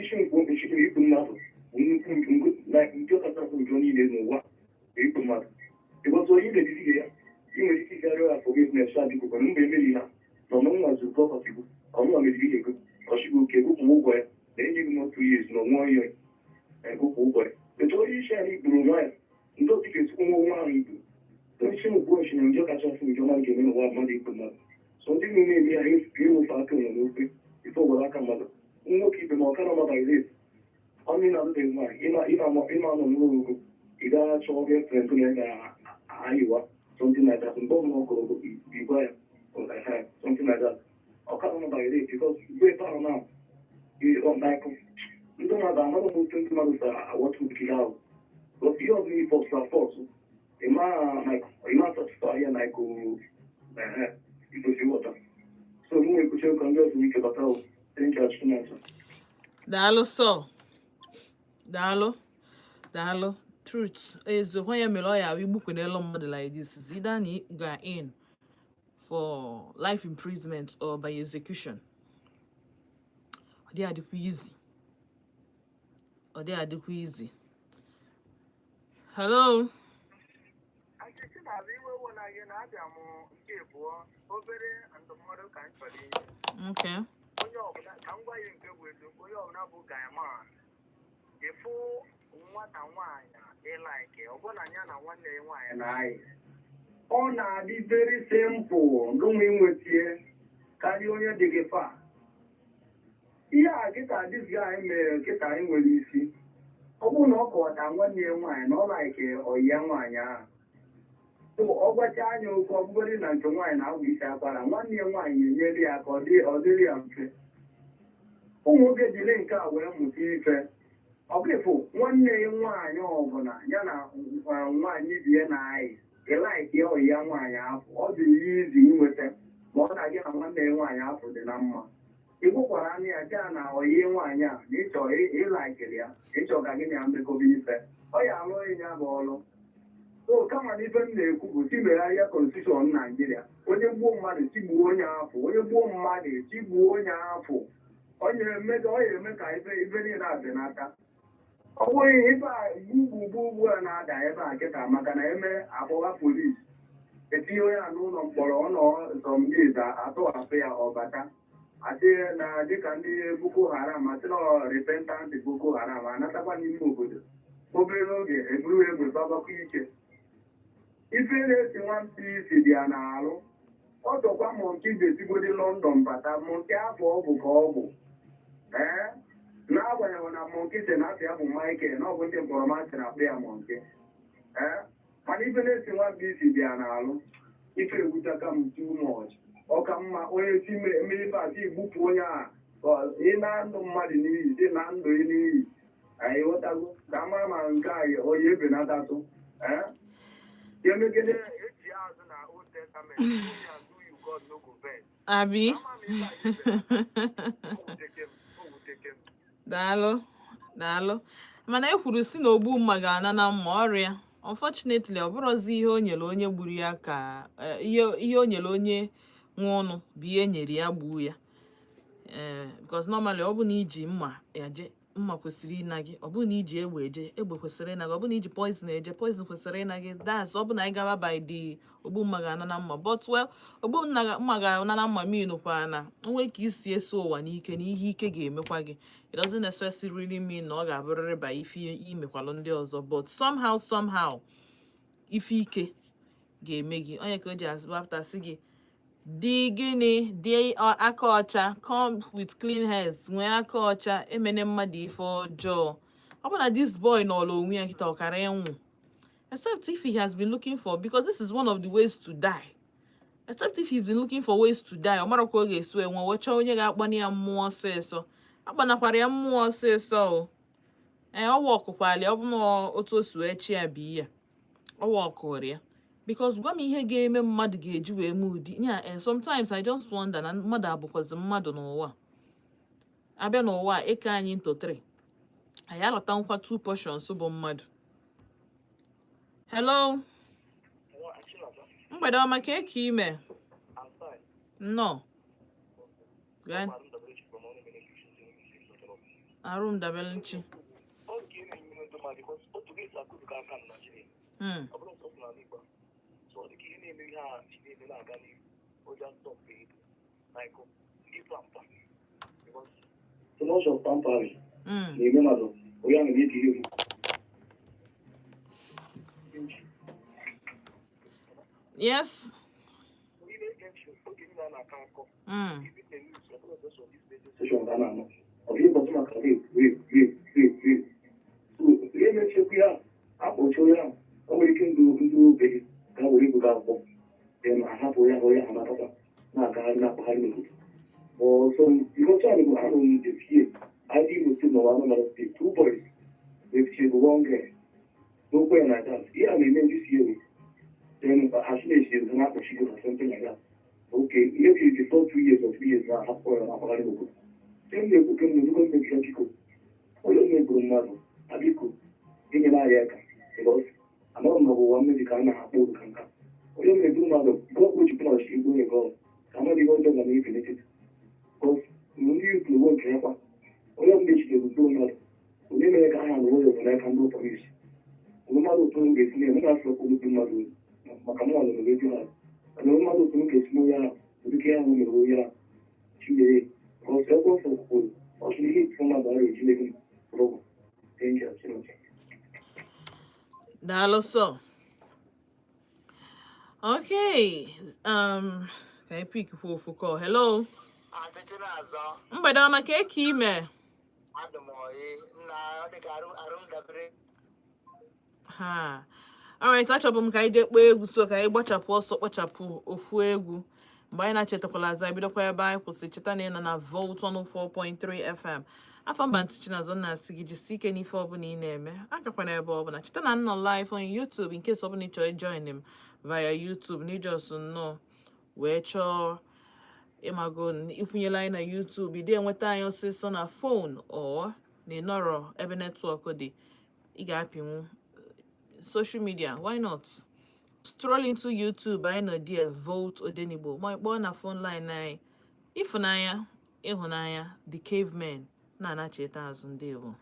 isi mkpu ochi ikwu mmadụ bụ nnukwu njọ kachasị njọ niile n'ụwa bụ ikwu mmadụ because onye na-ebizi ya ị nwere ike ịgarịọ ya forgiveness a biko kwana mgbe emeri ha na ọmụnwa zuru property bụ ọmụnwa meziri ihe ego ọchịgo oke egwupụ ụgwọ ya na enyeghị m otu years na ọnwa ya egwupụ ụgwọ ya etu onye isi anyị gburu nwa ya ndị otu ga-esikwa nwa nwa ahụ igbu. Onye isi mkpu ochi na njọ kachasị njọ mmadụ ga-eme n'ụwa mmadụ ikwu mmadụ. So ndị niile na-eme ya ewufe aka onwe n'ofe ife ọgbara aka mmadụ nwoke ibe ma ọ kara mmadụ ire ọnụ ị na-alụbeghị nwaanyị ịma nọ n'ụlọ ogo ị gaa chọọ girlfriend na ị ga-ayịwa something like that mgbe ọbụla ọ gụrụ igwa ya something like that ọ kara mmadụ ire because mgbe ebe ahụ na ndị mmadụ amaghị m otu ndị mmadụ si aghọta ụdịrị ahụ, but ihe ọbụla ị force na force ịma ịma satisfy ya na iko ikwesị ịghọta. So mụ nwere kwesịrị ka ndị ọzọ ike bata. Thank you, Chineke. Daalụ sọ, daalụ, daalụ. Truth eziokwu ya mere ọ ya ahụ igbukwe n'elu mmadụ like this is either na ị ga in for life imprisonment or by execution. Ọ dị adịkwa easy, ọ dị adịkwa easy. Hello. Achịchị na-abụ iwe wo na gị na-abịa m nke abụọ obere ndụmọdụ ka m chọrọ inye. Okay. Onye ọbụla ka m gwa ya nke bụ eziokwu, onye ọbụla bụ guyman ịfụ nwata nwaanyị ịlike ọbụna ya na nwanne ya nwaanyị na-ayị, ọ na-adị very simple gụnwa inwetie. Karịa onye dị gị fa. Ihe a kịta this guy mere kịta anyị nwere isi. Ọ bụrụ na ọ kọwata nwanne ya nwaanyị na ọ like ọyị ya nwaanyị ahụ, so ọ gwacha anya okwu, ọ bụgodị na nke nwaanyị na-agwụ isi akwara, nwanne ya nwaanyị enyere ya ka ọ dịrị ya mfe. Ụmụ nwoke jiri nke a wee mụta ife. Ọ bụ ịfụ nwanne ya nwaanyị ọbụla ya na nwaanyị bi ya na-ayị, ị like ya, ọyị ya nwaanyị afọ, ọ dị ya izi inweta ma ọ na gị na nwanne ya nwaanyị afọ dị na mma. Ị gwakwara anya ya gaa na ọyị nwaanyị a na ịchọ ị like-iri ya, ịchọ ka gị na ya mmekọba ife, ọ ya alụ ya bụ ọlụ. So kama na ife m na-ekwu bụ si megharịa constitution Naijiria. Onye gbuo mmadụ, tigbuo onye afọ. Onye gbuo mmadụ, tigbuo onye afọ. Onye eme ka ọ ya eme ka ife niile a benata. Ọ bụghị ife a gbugbu ugbu a na-ada ebe a kịta, maka na eme akpọwa polisi, etinye onye a n'ụlọ mkpọrọ, ọ nọ some days, atọghapụ ya, ọbata asị na dịka ndị Boko Haram, asị na repentant Boko Haram anatakwa n'ime obodo. Obere oge eburu egbe babakwa ike. Ife na-esi nwamkpi isi dị ya n'alụ. Ọ chọkwa monkey ga-esigodi London bata. Monkey afọ ọ bụ ka ọ bụ, ee, n'agbanyeghị na monkey si na afọ ya bụ Michael, na ọ bụ ndị mkpọrọmasị na-akpọ ya monkey, ee, mana ife na-esi nwamkpi isi dị ya n'alụ. Ife ewutaka m too much. Ọ ka mma onye si mee ife a, si gbupụ onye a, ị na ndụ mmadụ n'iyi, si na ndụ ị n'iyi. Anyị ghọtago ka ama ma nke a onye ebenatatụ, ee, ya emegide eji azụ na Old Testament, onye azụ you, God no go vex. Abi. Ama m ife a ebenata. O wuteke m, o wuteke m. Daalụ, daalụ. Mana e kwuru si na ogbu mma ga-ana na mma ọrịa. Unfortunately, ọ bụrụzi ihe o nyere onye gburu ya ka ihe o nyere onye nwe ụnụ bụ ihe e nyere ya gbuo ya, ee, because normally ọ bụ na iji mma eje, mma kwesịrị ịna gị. Ọ bụ na iji egbe eje, egbe kwesịrị ịna gị. Ọ bụ na iji poison eje, poison kwesịrị ịna gị. That's ọ bụ na anyị gaba by the ogbu mma ga-ana na mma. But well, ogbu mma ga-ana na mma mean kwa na onwe ka isi eso ụwa n'ike na ihe ike ga-emekwa gị. It doesn't necessarily mean na ọ ga-abụrịrị by ife imekwalụ ndị ọzọ, but somehow, somehow, ife ike ga-eme gị. Onye ka o ji azụbapụta sị gị dị gịnị dị aka ọcha, come with clean hands, nwee aka ọcha, emene mmadụ ife ọjọọ. Ọ bụ na this boy nọrọ onwe ya kịta, ọkara ịnwụ, except if he has been looking for, because this is one of the ways to die, except if he's been looking for ways to die. Ọ mara ka ọ ga-esi enwe wee chọọ onye ga-akpani ya mmụọ ọsịsọ. Akpanakwara ya mmụọ ọsịsọ o. Ee, ọ wọkụkwala ya. Ọ bụ na otu o si wee chi ya bụ ya, ọ wọkụrụ ya, because gwa m ihe ga-eme mmadụ ga-eji wee mee ụdị ya. And sometimes I just wonder na mmadụ abụkwazi mmadụ n'ụwa. Abịa n'ụwa a, eke anyị into three, anyị alọta nkwa two portions bụ mmadụ. Hello, mgbede ọma. Ka eke ime nnọọ. Gaa. Arụ m dabere nchi. Oge na-enyere ndị mmadụ, because otu ga-esi akụzụga aka na Naịjirịa. Ọ bụrụ nsọ n'ala Igbo, so ọ dị ka ihe na-eme ihe a ji na-eme na-aga n'ihu. O ji stop like ịpụ mpa because Too much of pampering na-eme mmadụ onye ahụ na-ebi ihe. Ihe na-ege ntị oge niile a na-akọ akọ. Even the news, ọ bụrụ sọsọ this radio Station ka a na-anụ ọ bụ ihe kpọtụ maka rape, rape, rape, rape, rape. So ihe mechekwa ya akpọchi onye ahụ, o nwere ike ndụ ndị obe gị ka were ego gị akwụkwọ, then ahapụ ya, onye ahụ anatakwa na-agagharị, na-akpagharị n'obodo. But so because child bụ anụ this year, ID Imo State nọrọ Anambra State, two boys raped one girl n'okwu ya na that ihe a na-eme this year. Then as soon as you na-akpọchi or something like that, okay, maybe before 2 years or 3 years na ahapụ ya na-akpagharị n'obodo. Ihe m na-ekwu ka m na gọọmenti ya, biko, onye megburu mmadụ, abiko, enyela anyị aka, because amaghị m na ọbụwa mmebi ka a na-akpọ oru ka nka. Onye megburu mmadụ, gọọmenti ji punish igbu onye gọọ ka amadị ihe ọjọọ ga na-ebi n'etiti, because ndị youth na-ewe nke ya kwa. Onye ọbụla ejidere gburu mmadụ, onye mere ka aha na onye ọbụla n'aka ndị polisi, onye mmadụ otu m ga-esi na-eme na asị okwu mmadụ maka mụ nọ redio ha, mana onye mmadụ otu m ga-esi n'onye ahụ ụdịka ya ahụ mere onye ahụ chinyere, because ebe ọsọ kwuru ọ sị ihe ịtụ mmadụ ara eji megị rọgụ danger. Chineke. Daalụ sọ. Okay, Ka anyị pick kwa ofu call. Hello. Aunty Chinazọ. Mgbede ọma, ka eke ime? Adị m oyi nna, ọ dị ka arụ m dabere. Ha, alright, achọbụ m ka anyị jee kpọọ egwu, so ka anyị gbachapụ ọsọ, kpọchapụ ofu egwu. Mgbe anyị na-achetakwala azụ, anyị bidokwa ebe anyị kwụsị. Cheta na ị nọ na Volt 104.3 FM. Afọ mba ntị Chinazọ na-asị gị jisie ike n'ife ọbụla ị na-eme, agakwana ebe ọbụla. Cheta na nnọ live on YouTube in case ọbụla ị chọrọ join m via YouTube, na ijos nnọọ wee chọọ ịmago ikwunyela anyị na YouTube, ị dị enweta anyị ọsịsọ na phone or na ịnọrọ ebe network dị, ị ga-apịnwu social media. Why not stroll into YouTube? Anyị nọ there, Volt Odenigbo. Ma kpọọ na phone line anyị. Ịfụnanya, ịhụnanya, The Cavemen na-anacheta azụ. Ndewo.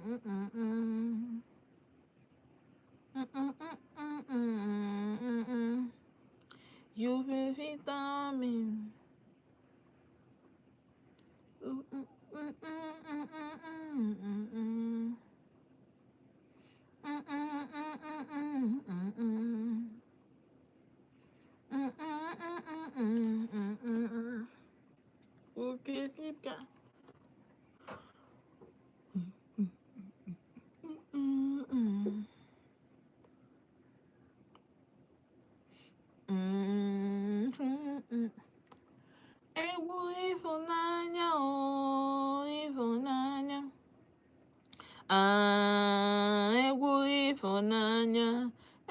Mm-mm-mm-mm-mm-mm. Mm-mm-mm-mm-mm-mm. You be vitamin. Mm-mm-mm-mm-mm-mm-mm. Mm-mm-mm-mm-mm-mm. Mm-mm-mm-mm-mm-mm. Okay, keep going. Mm-mm. Mm-mm. Egwu ịfụnanya o, ịfụnanya. Ah, egwu ịfụnanya,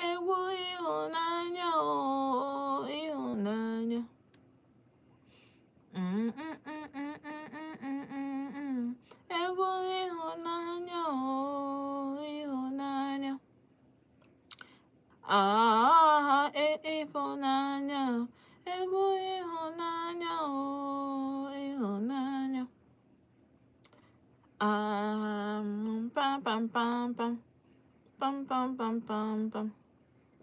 egwu ịhụnanya o, ịhụnanya. Mm-mm-mm-mm-mm-mm-mm. Egwu ịhụnanya o, ịhụnanya. Ah, ịfụnanya, egwu ịhụnanya o, ịhụnanya. Pam pam pam pam pam pam pam pam pam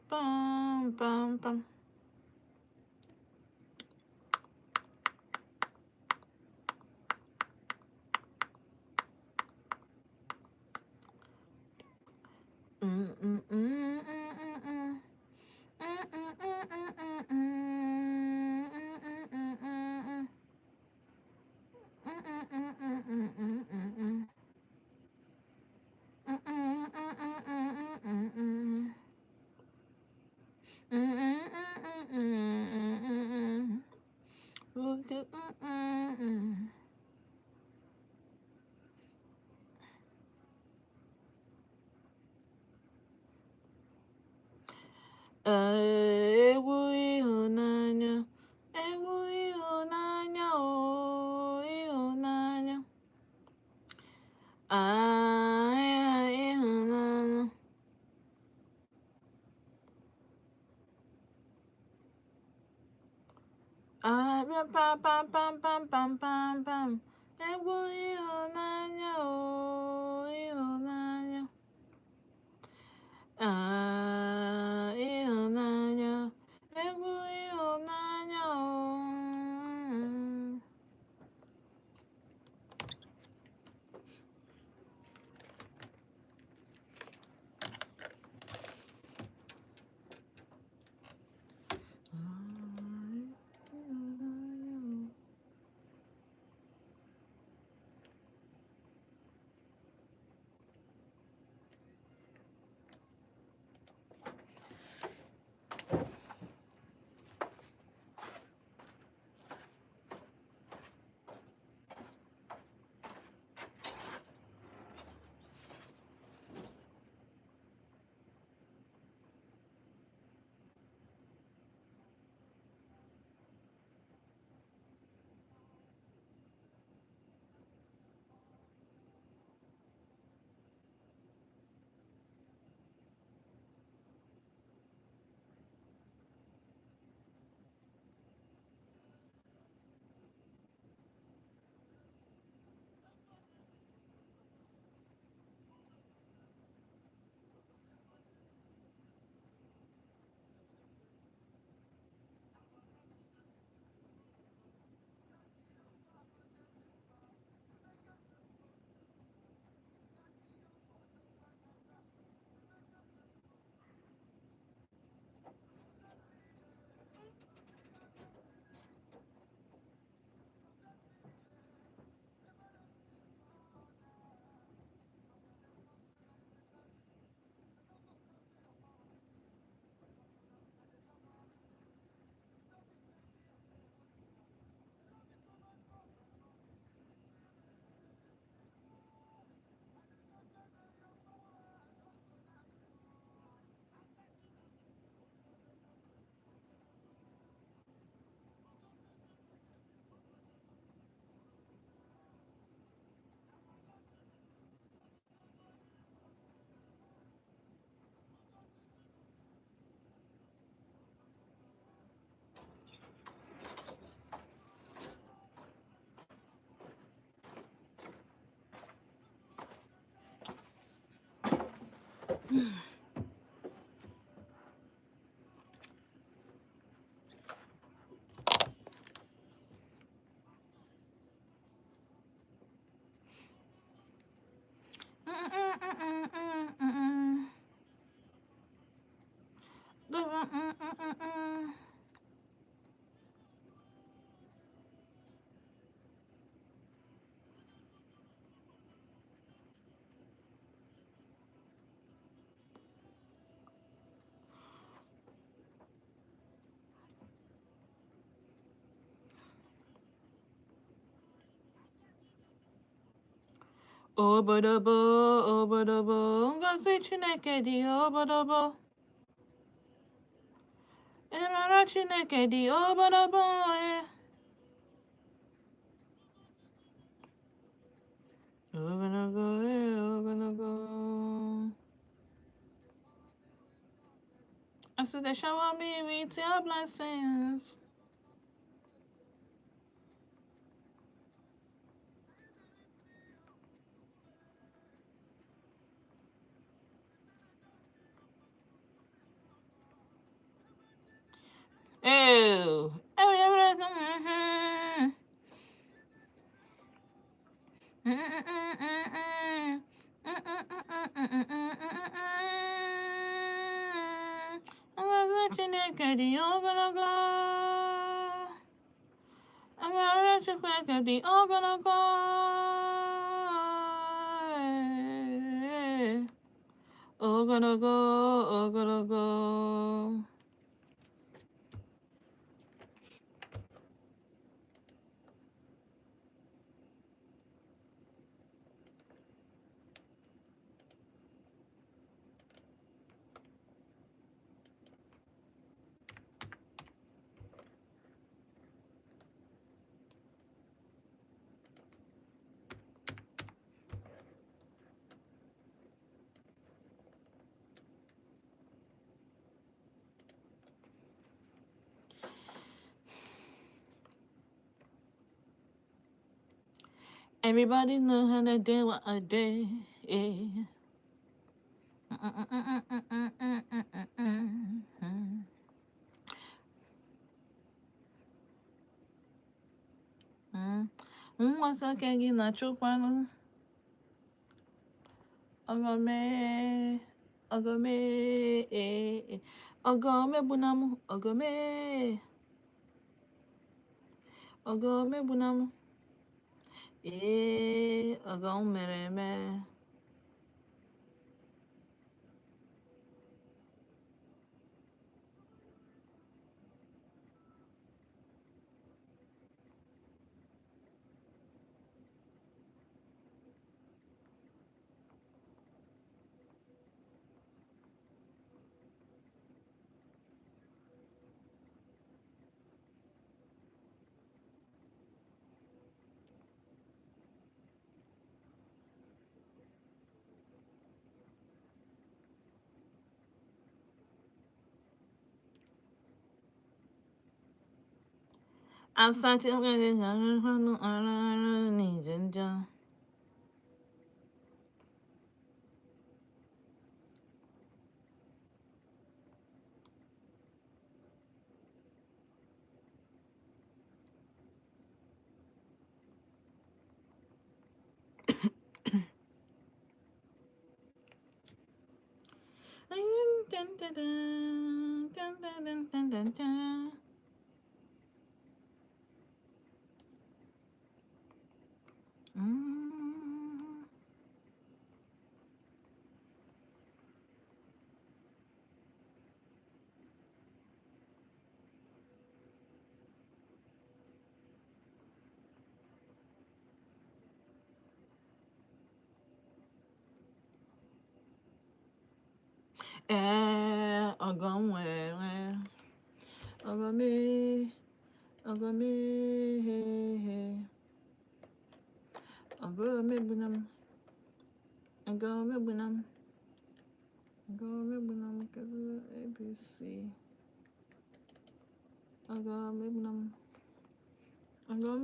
pam pam pam. Mm mm mm mm mm mm. Mm mm mm mm mm mm mm mm mm mm. Mm mm mm mm mm mm mm mm. Mm mm mm mm mm mm mm. Mm mm mm mm mm mm mm. Look at mm mm mm. Egwu ịhụnanya, egwu ịhụnanya o, ịhụnanya. Ah, ịhụnanya. Abịa pam pam pam pam pam pam pam. Egwu ịhụnanya o, ịhụnanya. Ah, ịhụnanya, egwu ịhụnanya o. Ah, ịhụnanya o. Obodobo, obodobo, ngozi Chineke dị obodobo. Ịmara Chineke dị obodobo, eh. Ogologo, eh, ogologo. As they shower me with your blessings. Ew. Ngọzi Chineke dị ogologo. Amara Chineke dị ogologo. Ogologo, ogologo. Everybody know how to do what I do. Yeah. Nwata aka gị na-achụkwanụ ọgọme ọgọme ọgọme gbunam ọgọme ọgọme gbunam ee ọgọ m mere eme. Asatị n'ije njọ. Mm. Ee, ọgọ m nwere ọgọ mee ọgọ mee ọgọ megbuna m ọgọ megbuna m ọgọ megbuna m. Kedu ABC? Ọgọ megbuna m ọgọ m.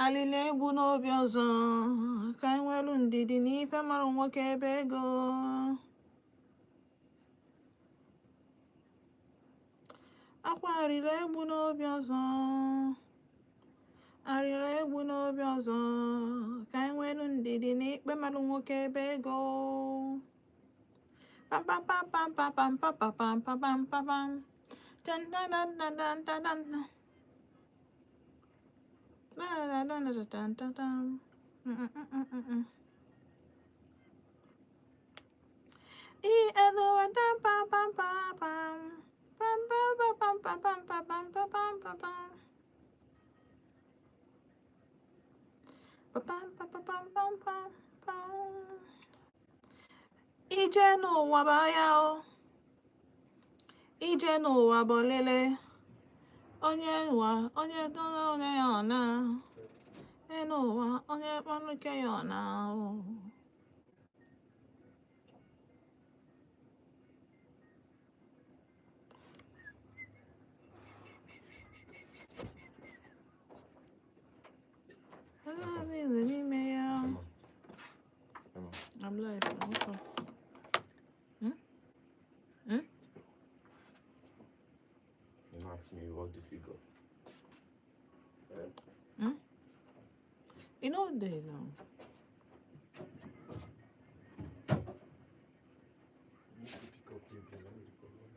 Alili egbu n'obi ọzọ, ka anyị nwelu ndidi n'ife mara nwoke ebe ego. Akwa arịrị egbu n'obi ọzọ, arịrị egbu n'obi ọzọ, ka anyị nwelu ndidi n'ikpe mara nwoke ebe ego. Pam pam pam pam pam pam pam pam pam pam pam pam pam. Dun dun dun dun dun dun dun. Dun dun dun dun dun dun dun. Mm, mm, mm, mm, mm, mm. E L dun pam pam pam pam. Pam pam pam pam pam pam pam pam pam pam pam pam. Pa pam pam pam pam pam pam pam. Ije n'ụwa bụ agha o. Ije n'ụwa bụ olele. Onye ụwa, onye dọrọ onye ya ọ na. Enu ụwa, onye kpọrọ nke ya ọ na o. Naanị n'ime ya. Emma. Emma. I'm live now. What's up? Hmm? Hmm? You know, ask me what the figure. Eh? Hmm? You know they now. You need to pick up baby now. The problem.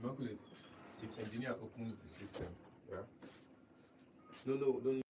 Immaculate, if engineer opens the system, yeah? No, no, don't.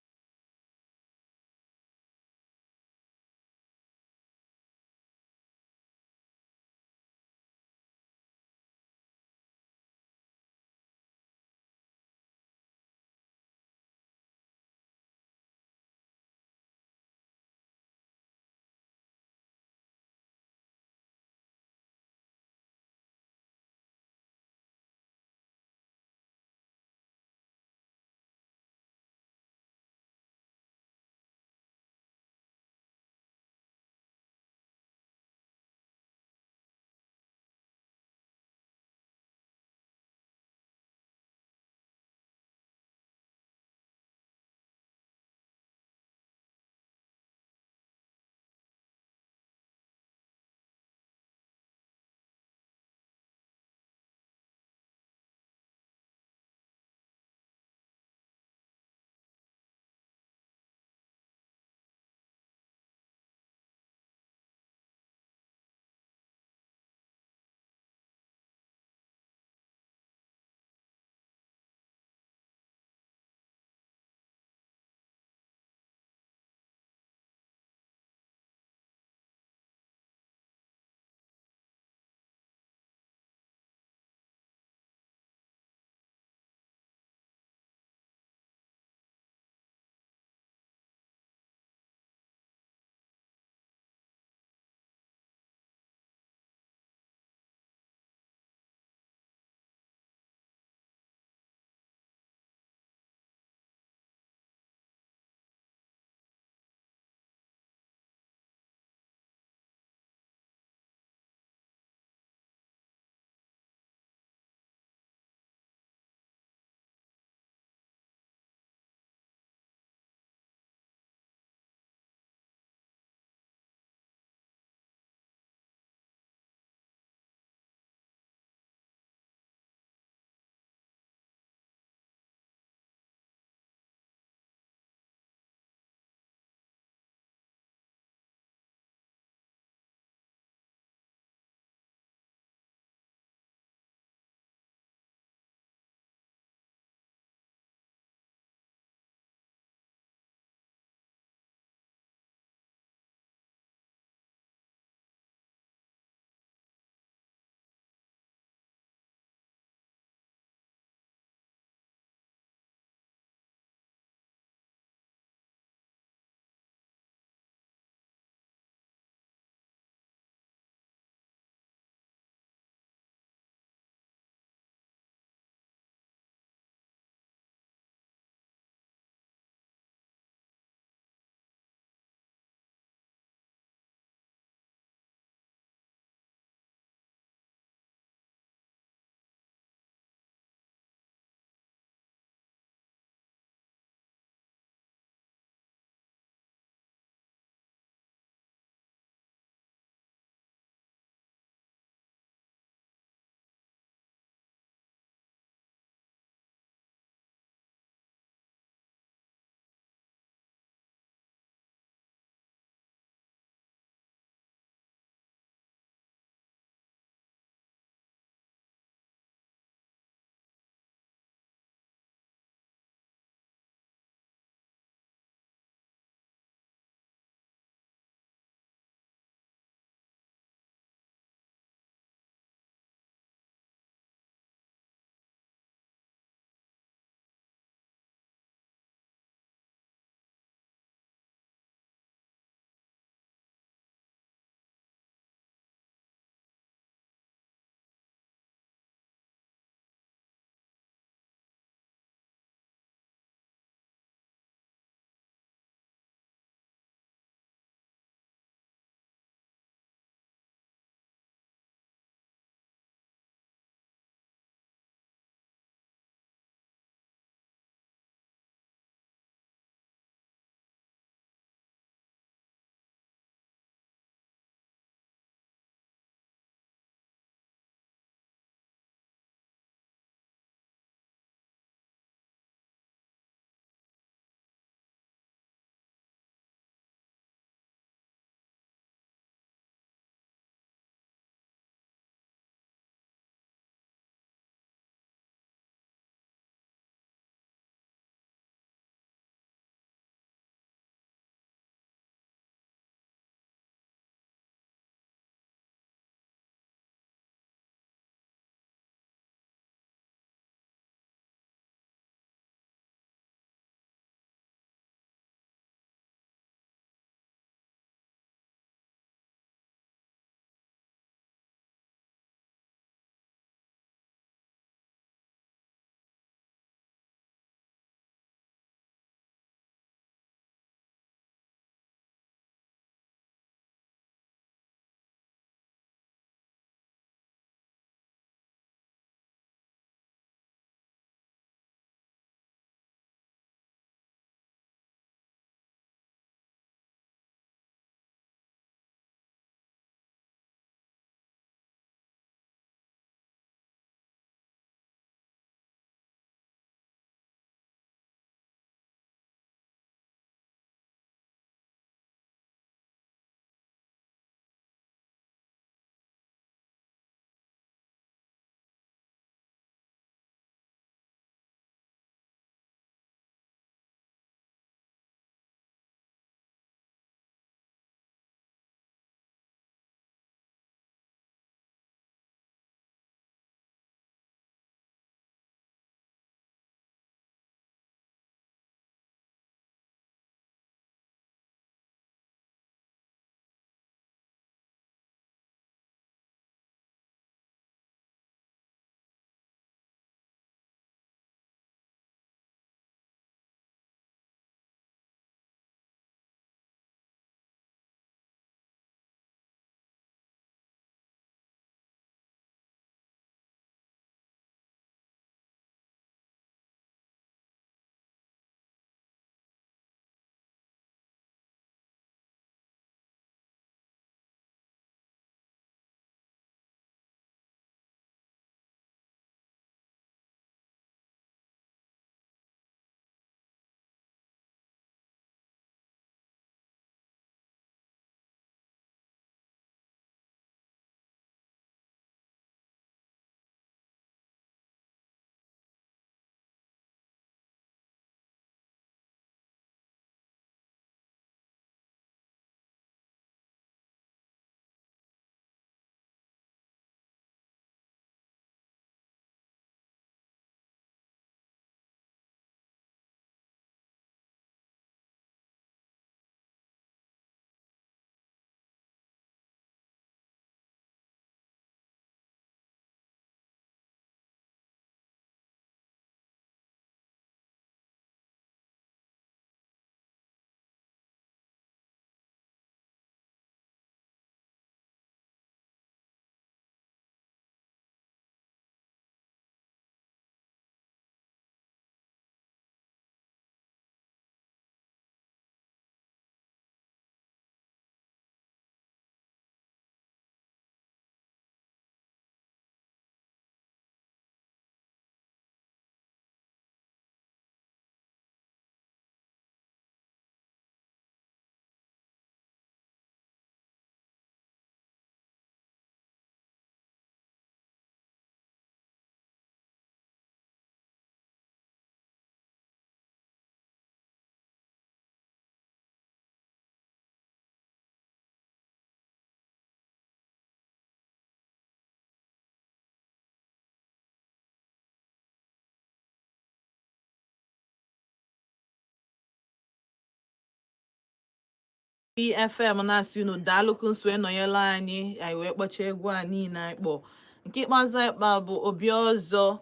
FM na-asị unu daalụ ka nọnyela anyị. Anyị wee kpọchaa egwu a niile anyị kpọ. Nke ikpeazụ anyị kpa bụ obi ọzọ.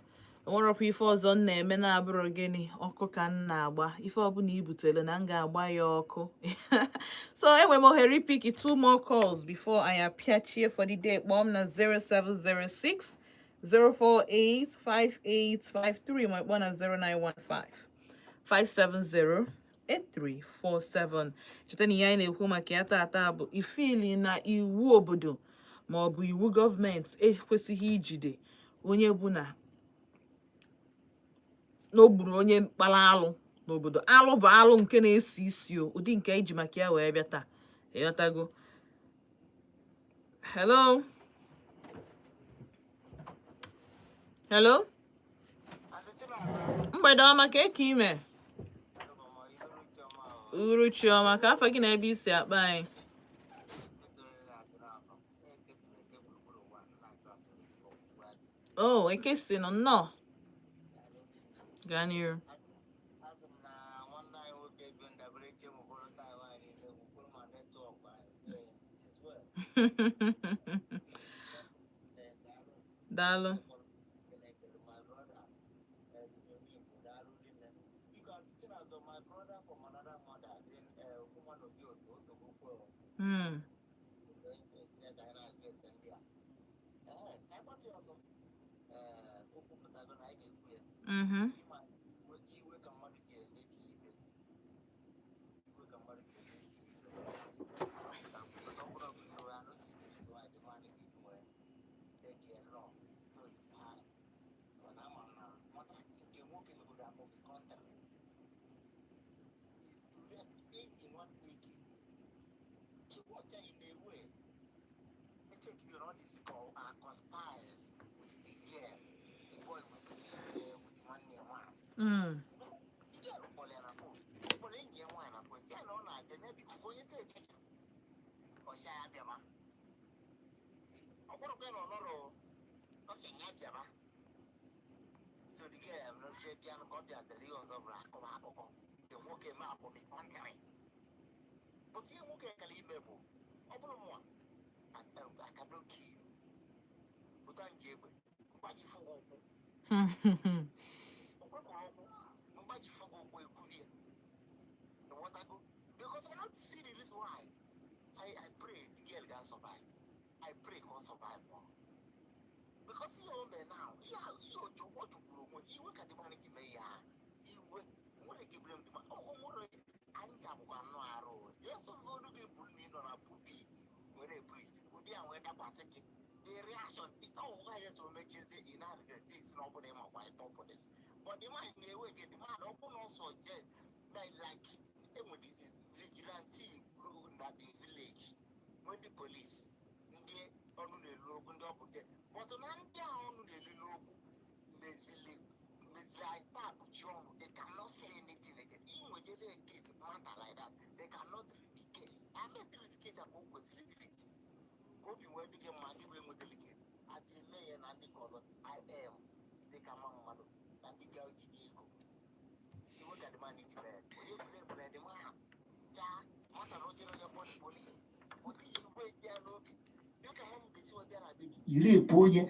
Enwerọkwa ife ọzọ m na-eme na-abụrụ gịnị? Ọkụ ka m na-agba. Ife ọbụla i butere na m ga-agba ya ọkụ. So enwere m ohere ipick two more calls before anyị apịachie for the day. Kpọọ m na 0706 048 5853, ma kpọọ na 0915 570 8347. Cheta na ihe anyị na-ekwu maka ya taata bụ ifili na iwu obodo ma ọ bụ iwu gọọmenti ekwesịghị ijide onye bụ na o gburu onye kpara alụ n'obodo. Alụ bụ alụ nke na-esi isi o, ụdị nke anyị ji maka ya wee bịa taa. Ịghọtago? Hello, hello, mgbede ọma. Ka eke ime uhuruchi ọma. Ka afọ gị na ebe isi akpa anyị? Oh, eke si nọ nnọọ. Gaa n'iru. Daalụ. Rape onye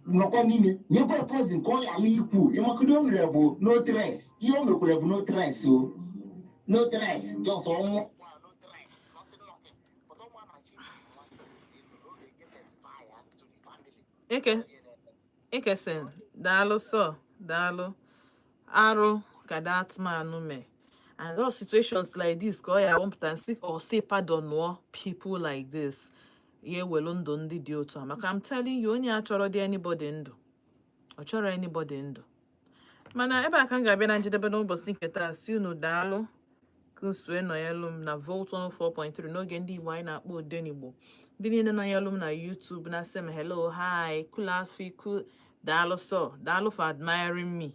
nọkwa n'ime, nyekwa poison ka ọ ghara ikwu. Ịmakụdo o mere bụ no trace. Ihe o mekwara bụ no trace o, no trace, just ọnwụ. Eke ekesen, daalụ sọ, daalụ. Arụ ka that man mee, and all situations like this ka ọ ya awụpụta nsị or say pardon nụọ people like this ya ewelu ndụ ndị dị otu a. Maka I'm telling you, onye a chọrọ dị anybody ndụ, ọ chọrọ anybody ndụ. Mana ebe a ka m ga-abịa na njedebe n'ụbọchị nke taa. Si unu daalụ ka nsue nọnyelụ m na Volt 104.3 n'oge ndị Igbo anyị na-akpọ Odenigbo. Ndị niile nọnyelụ m na YouTube na-asị m hello, hi, kulafi ku, daalụ sọ, daalụ for admiring me.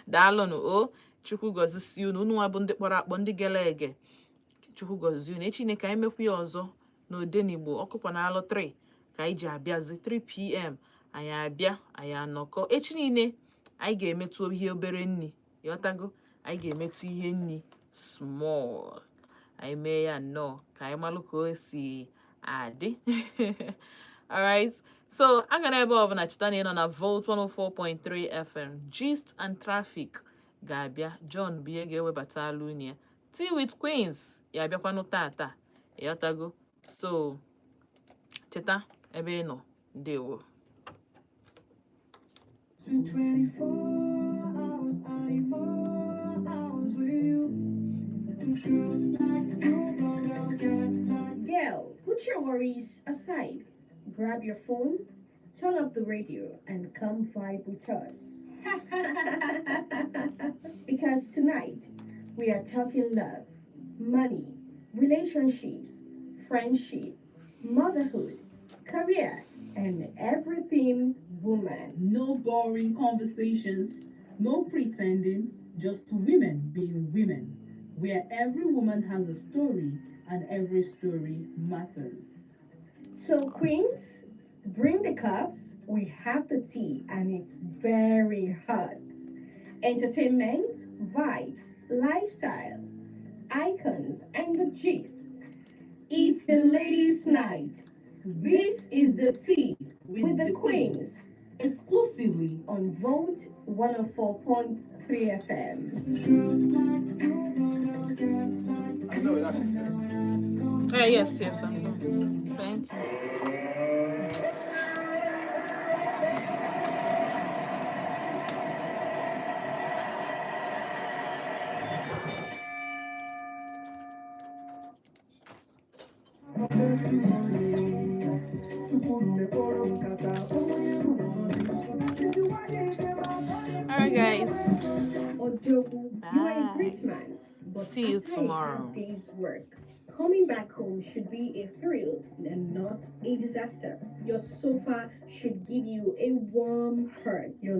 Daalụnụ o. Chukwu gọzisie unu. Unu nwa bụ ndị kpọrọ akpọ, ndị gere ege, Chukwu gọzie unu. Echi ka anyị mekwa ya ọzọ n'Odenigbo. Ọkụkwa na alụ 3 ka anyị ji abịazi, 3 p.m. anyị abịa, anyị anọkọ. Echi niile anyị ga-emetụ ihe obere nni, ịghọtago? Anyị ga-emetụ ihe nni small. Anyị mee ya nnọọ ka anyị malụ ka o si adị. Alright, so aga na ebe ọbụla, cheta na ị nọ na Volt 104.3 FM. Gist and Traffic ga-abịa. John bụ ihe ga-ewebata alụ unu ya. Tea with Queens ya abịakwanụ tata, ịghọtago? So cheta ebe ị nọ. Ndewo. 24 hours, I need more hours with you. These girls like you, but girls like Girl, put your worries aside. Grab your phone, turn up the radio, and come vibe with us. Because tonight, we are talking love, money, relationships, friendship, motherhood, career, and everything woman. No boring conversations, no pretending, just women being women, where every woman has a story and every story matters. So, queens, bring the cups. We have the tea, and it's very hot. Entertainment, vibes, lifestyle, icons, and the gist. It's the ladies' night. This is the Tea with the Queens Exclusively on Volt 104.3 FM. These girls like you, but girls like I know that sister. Yes, I'm done. Thank you. Testimony. Chukwu mekpọrọ m nkata, onye bụ ngọzi. All right, guys. Odogwu, you are a Bye. Great man. But See you after a tomorrow. hard day's work, coming back home should be a thrill and not a disaster. Your sofa should give you a warm hug. Your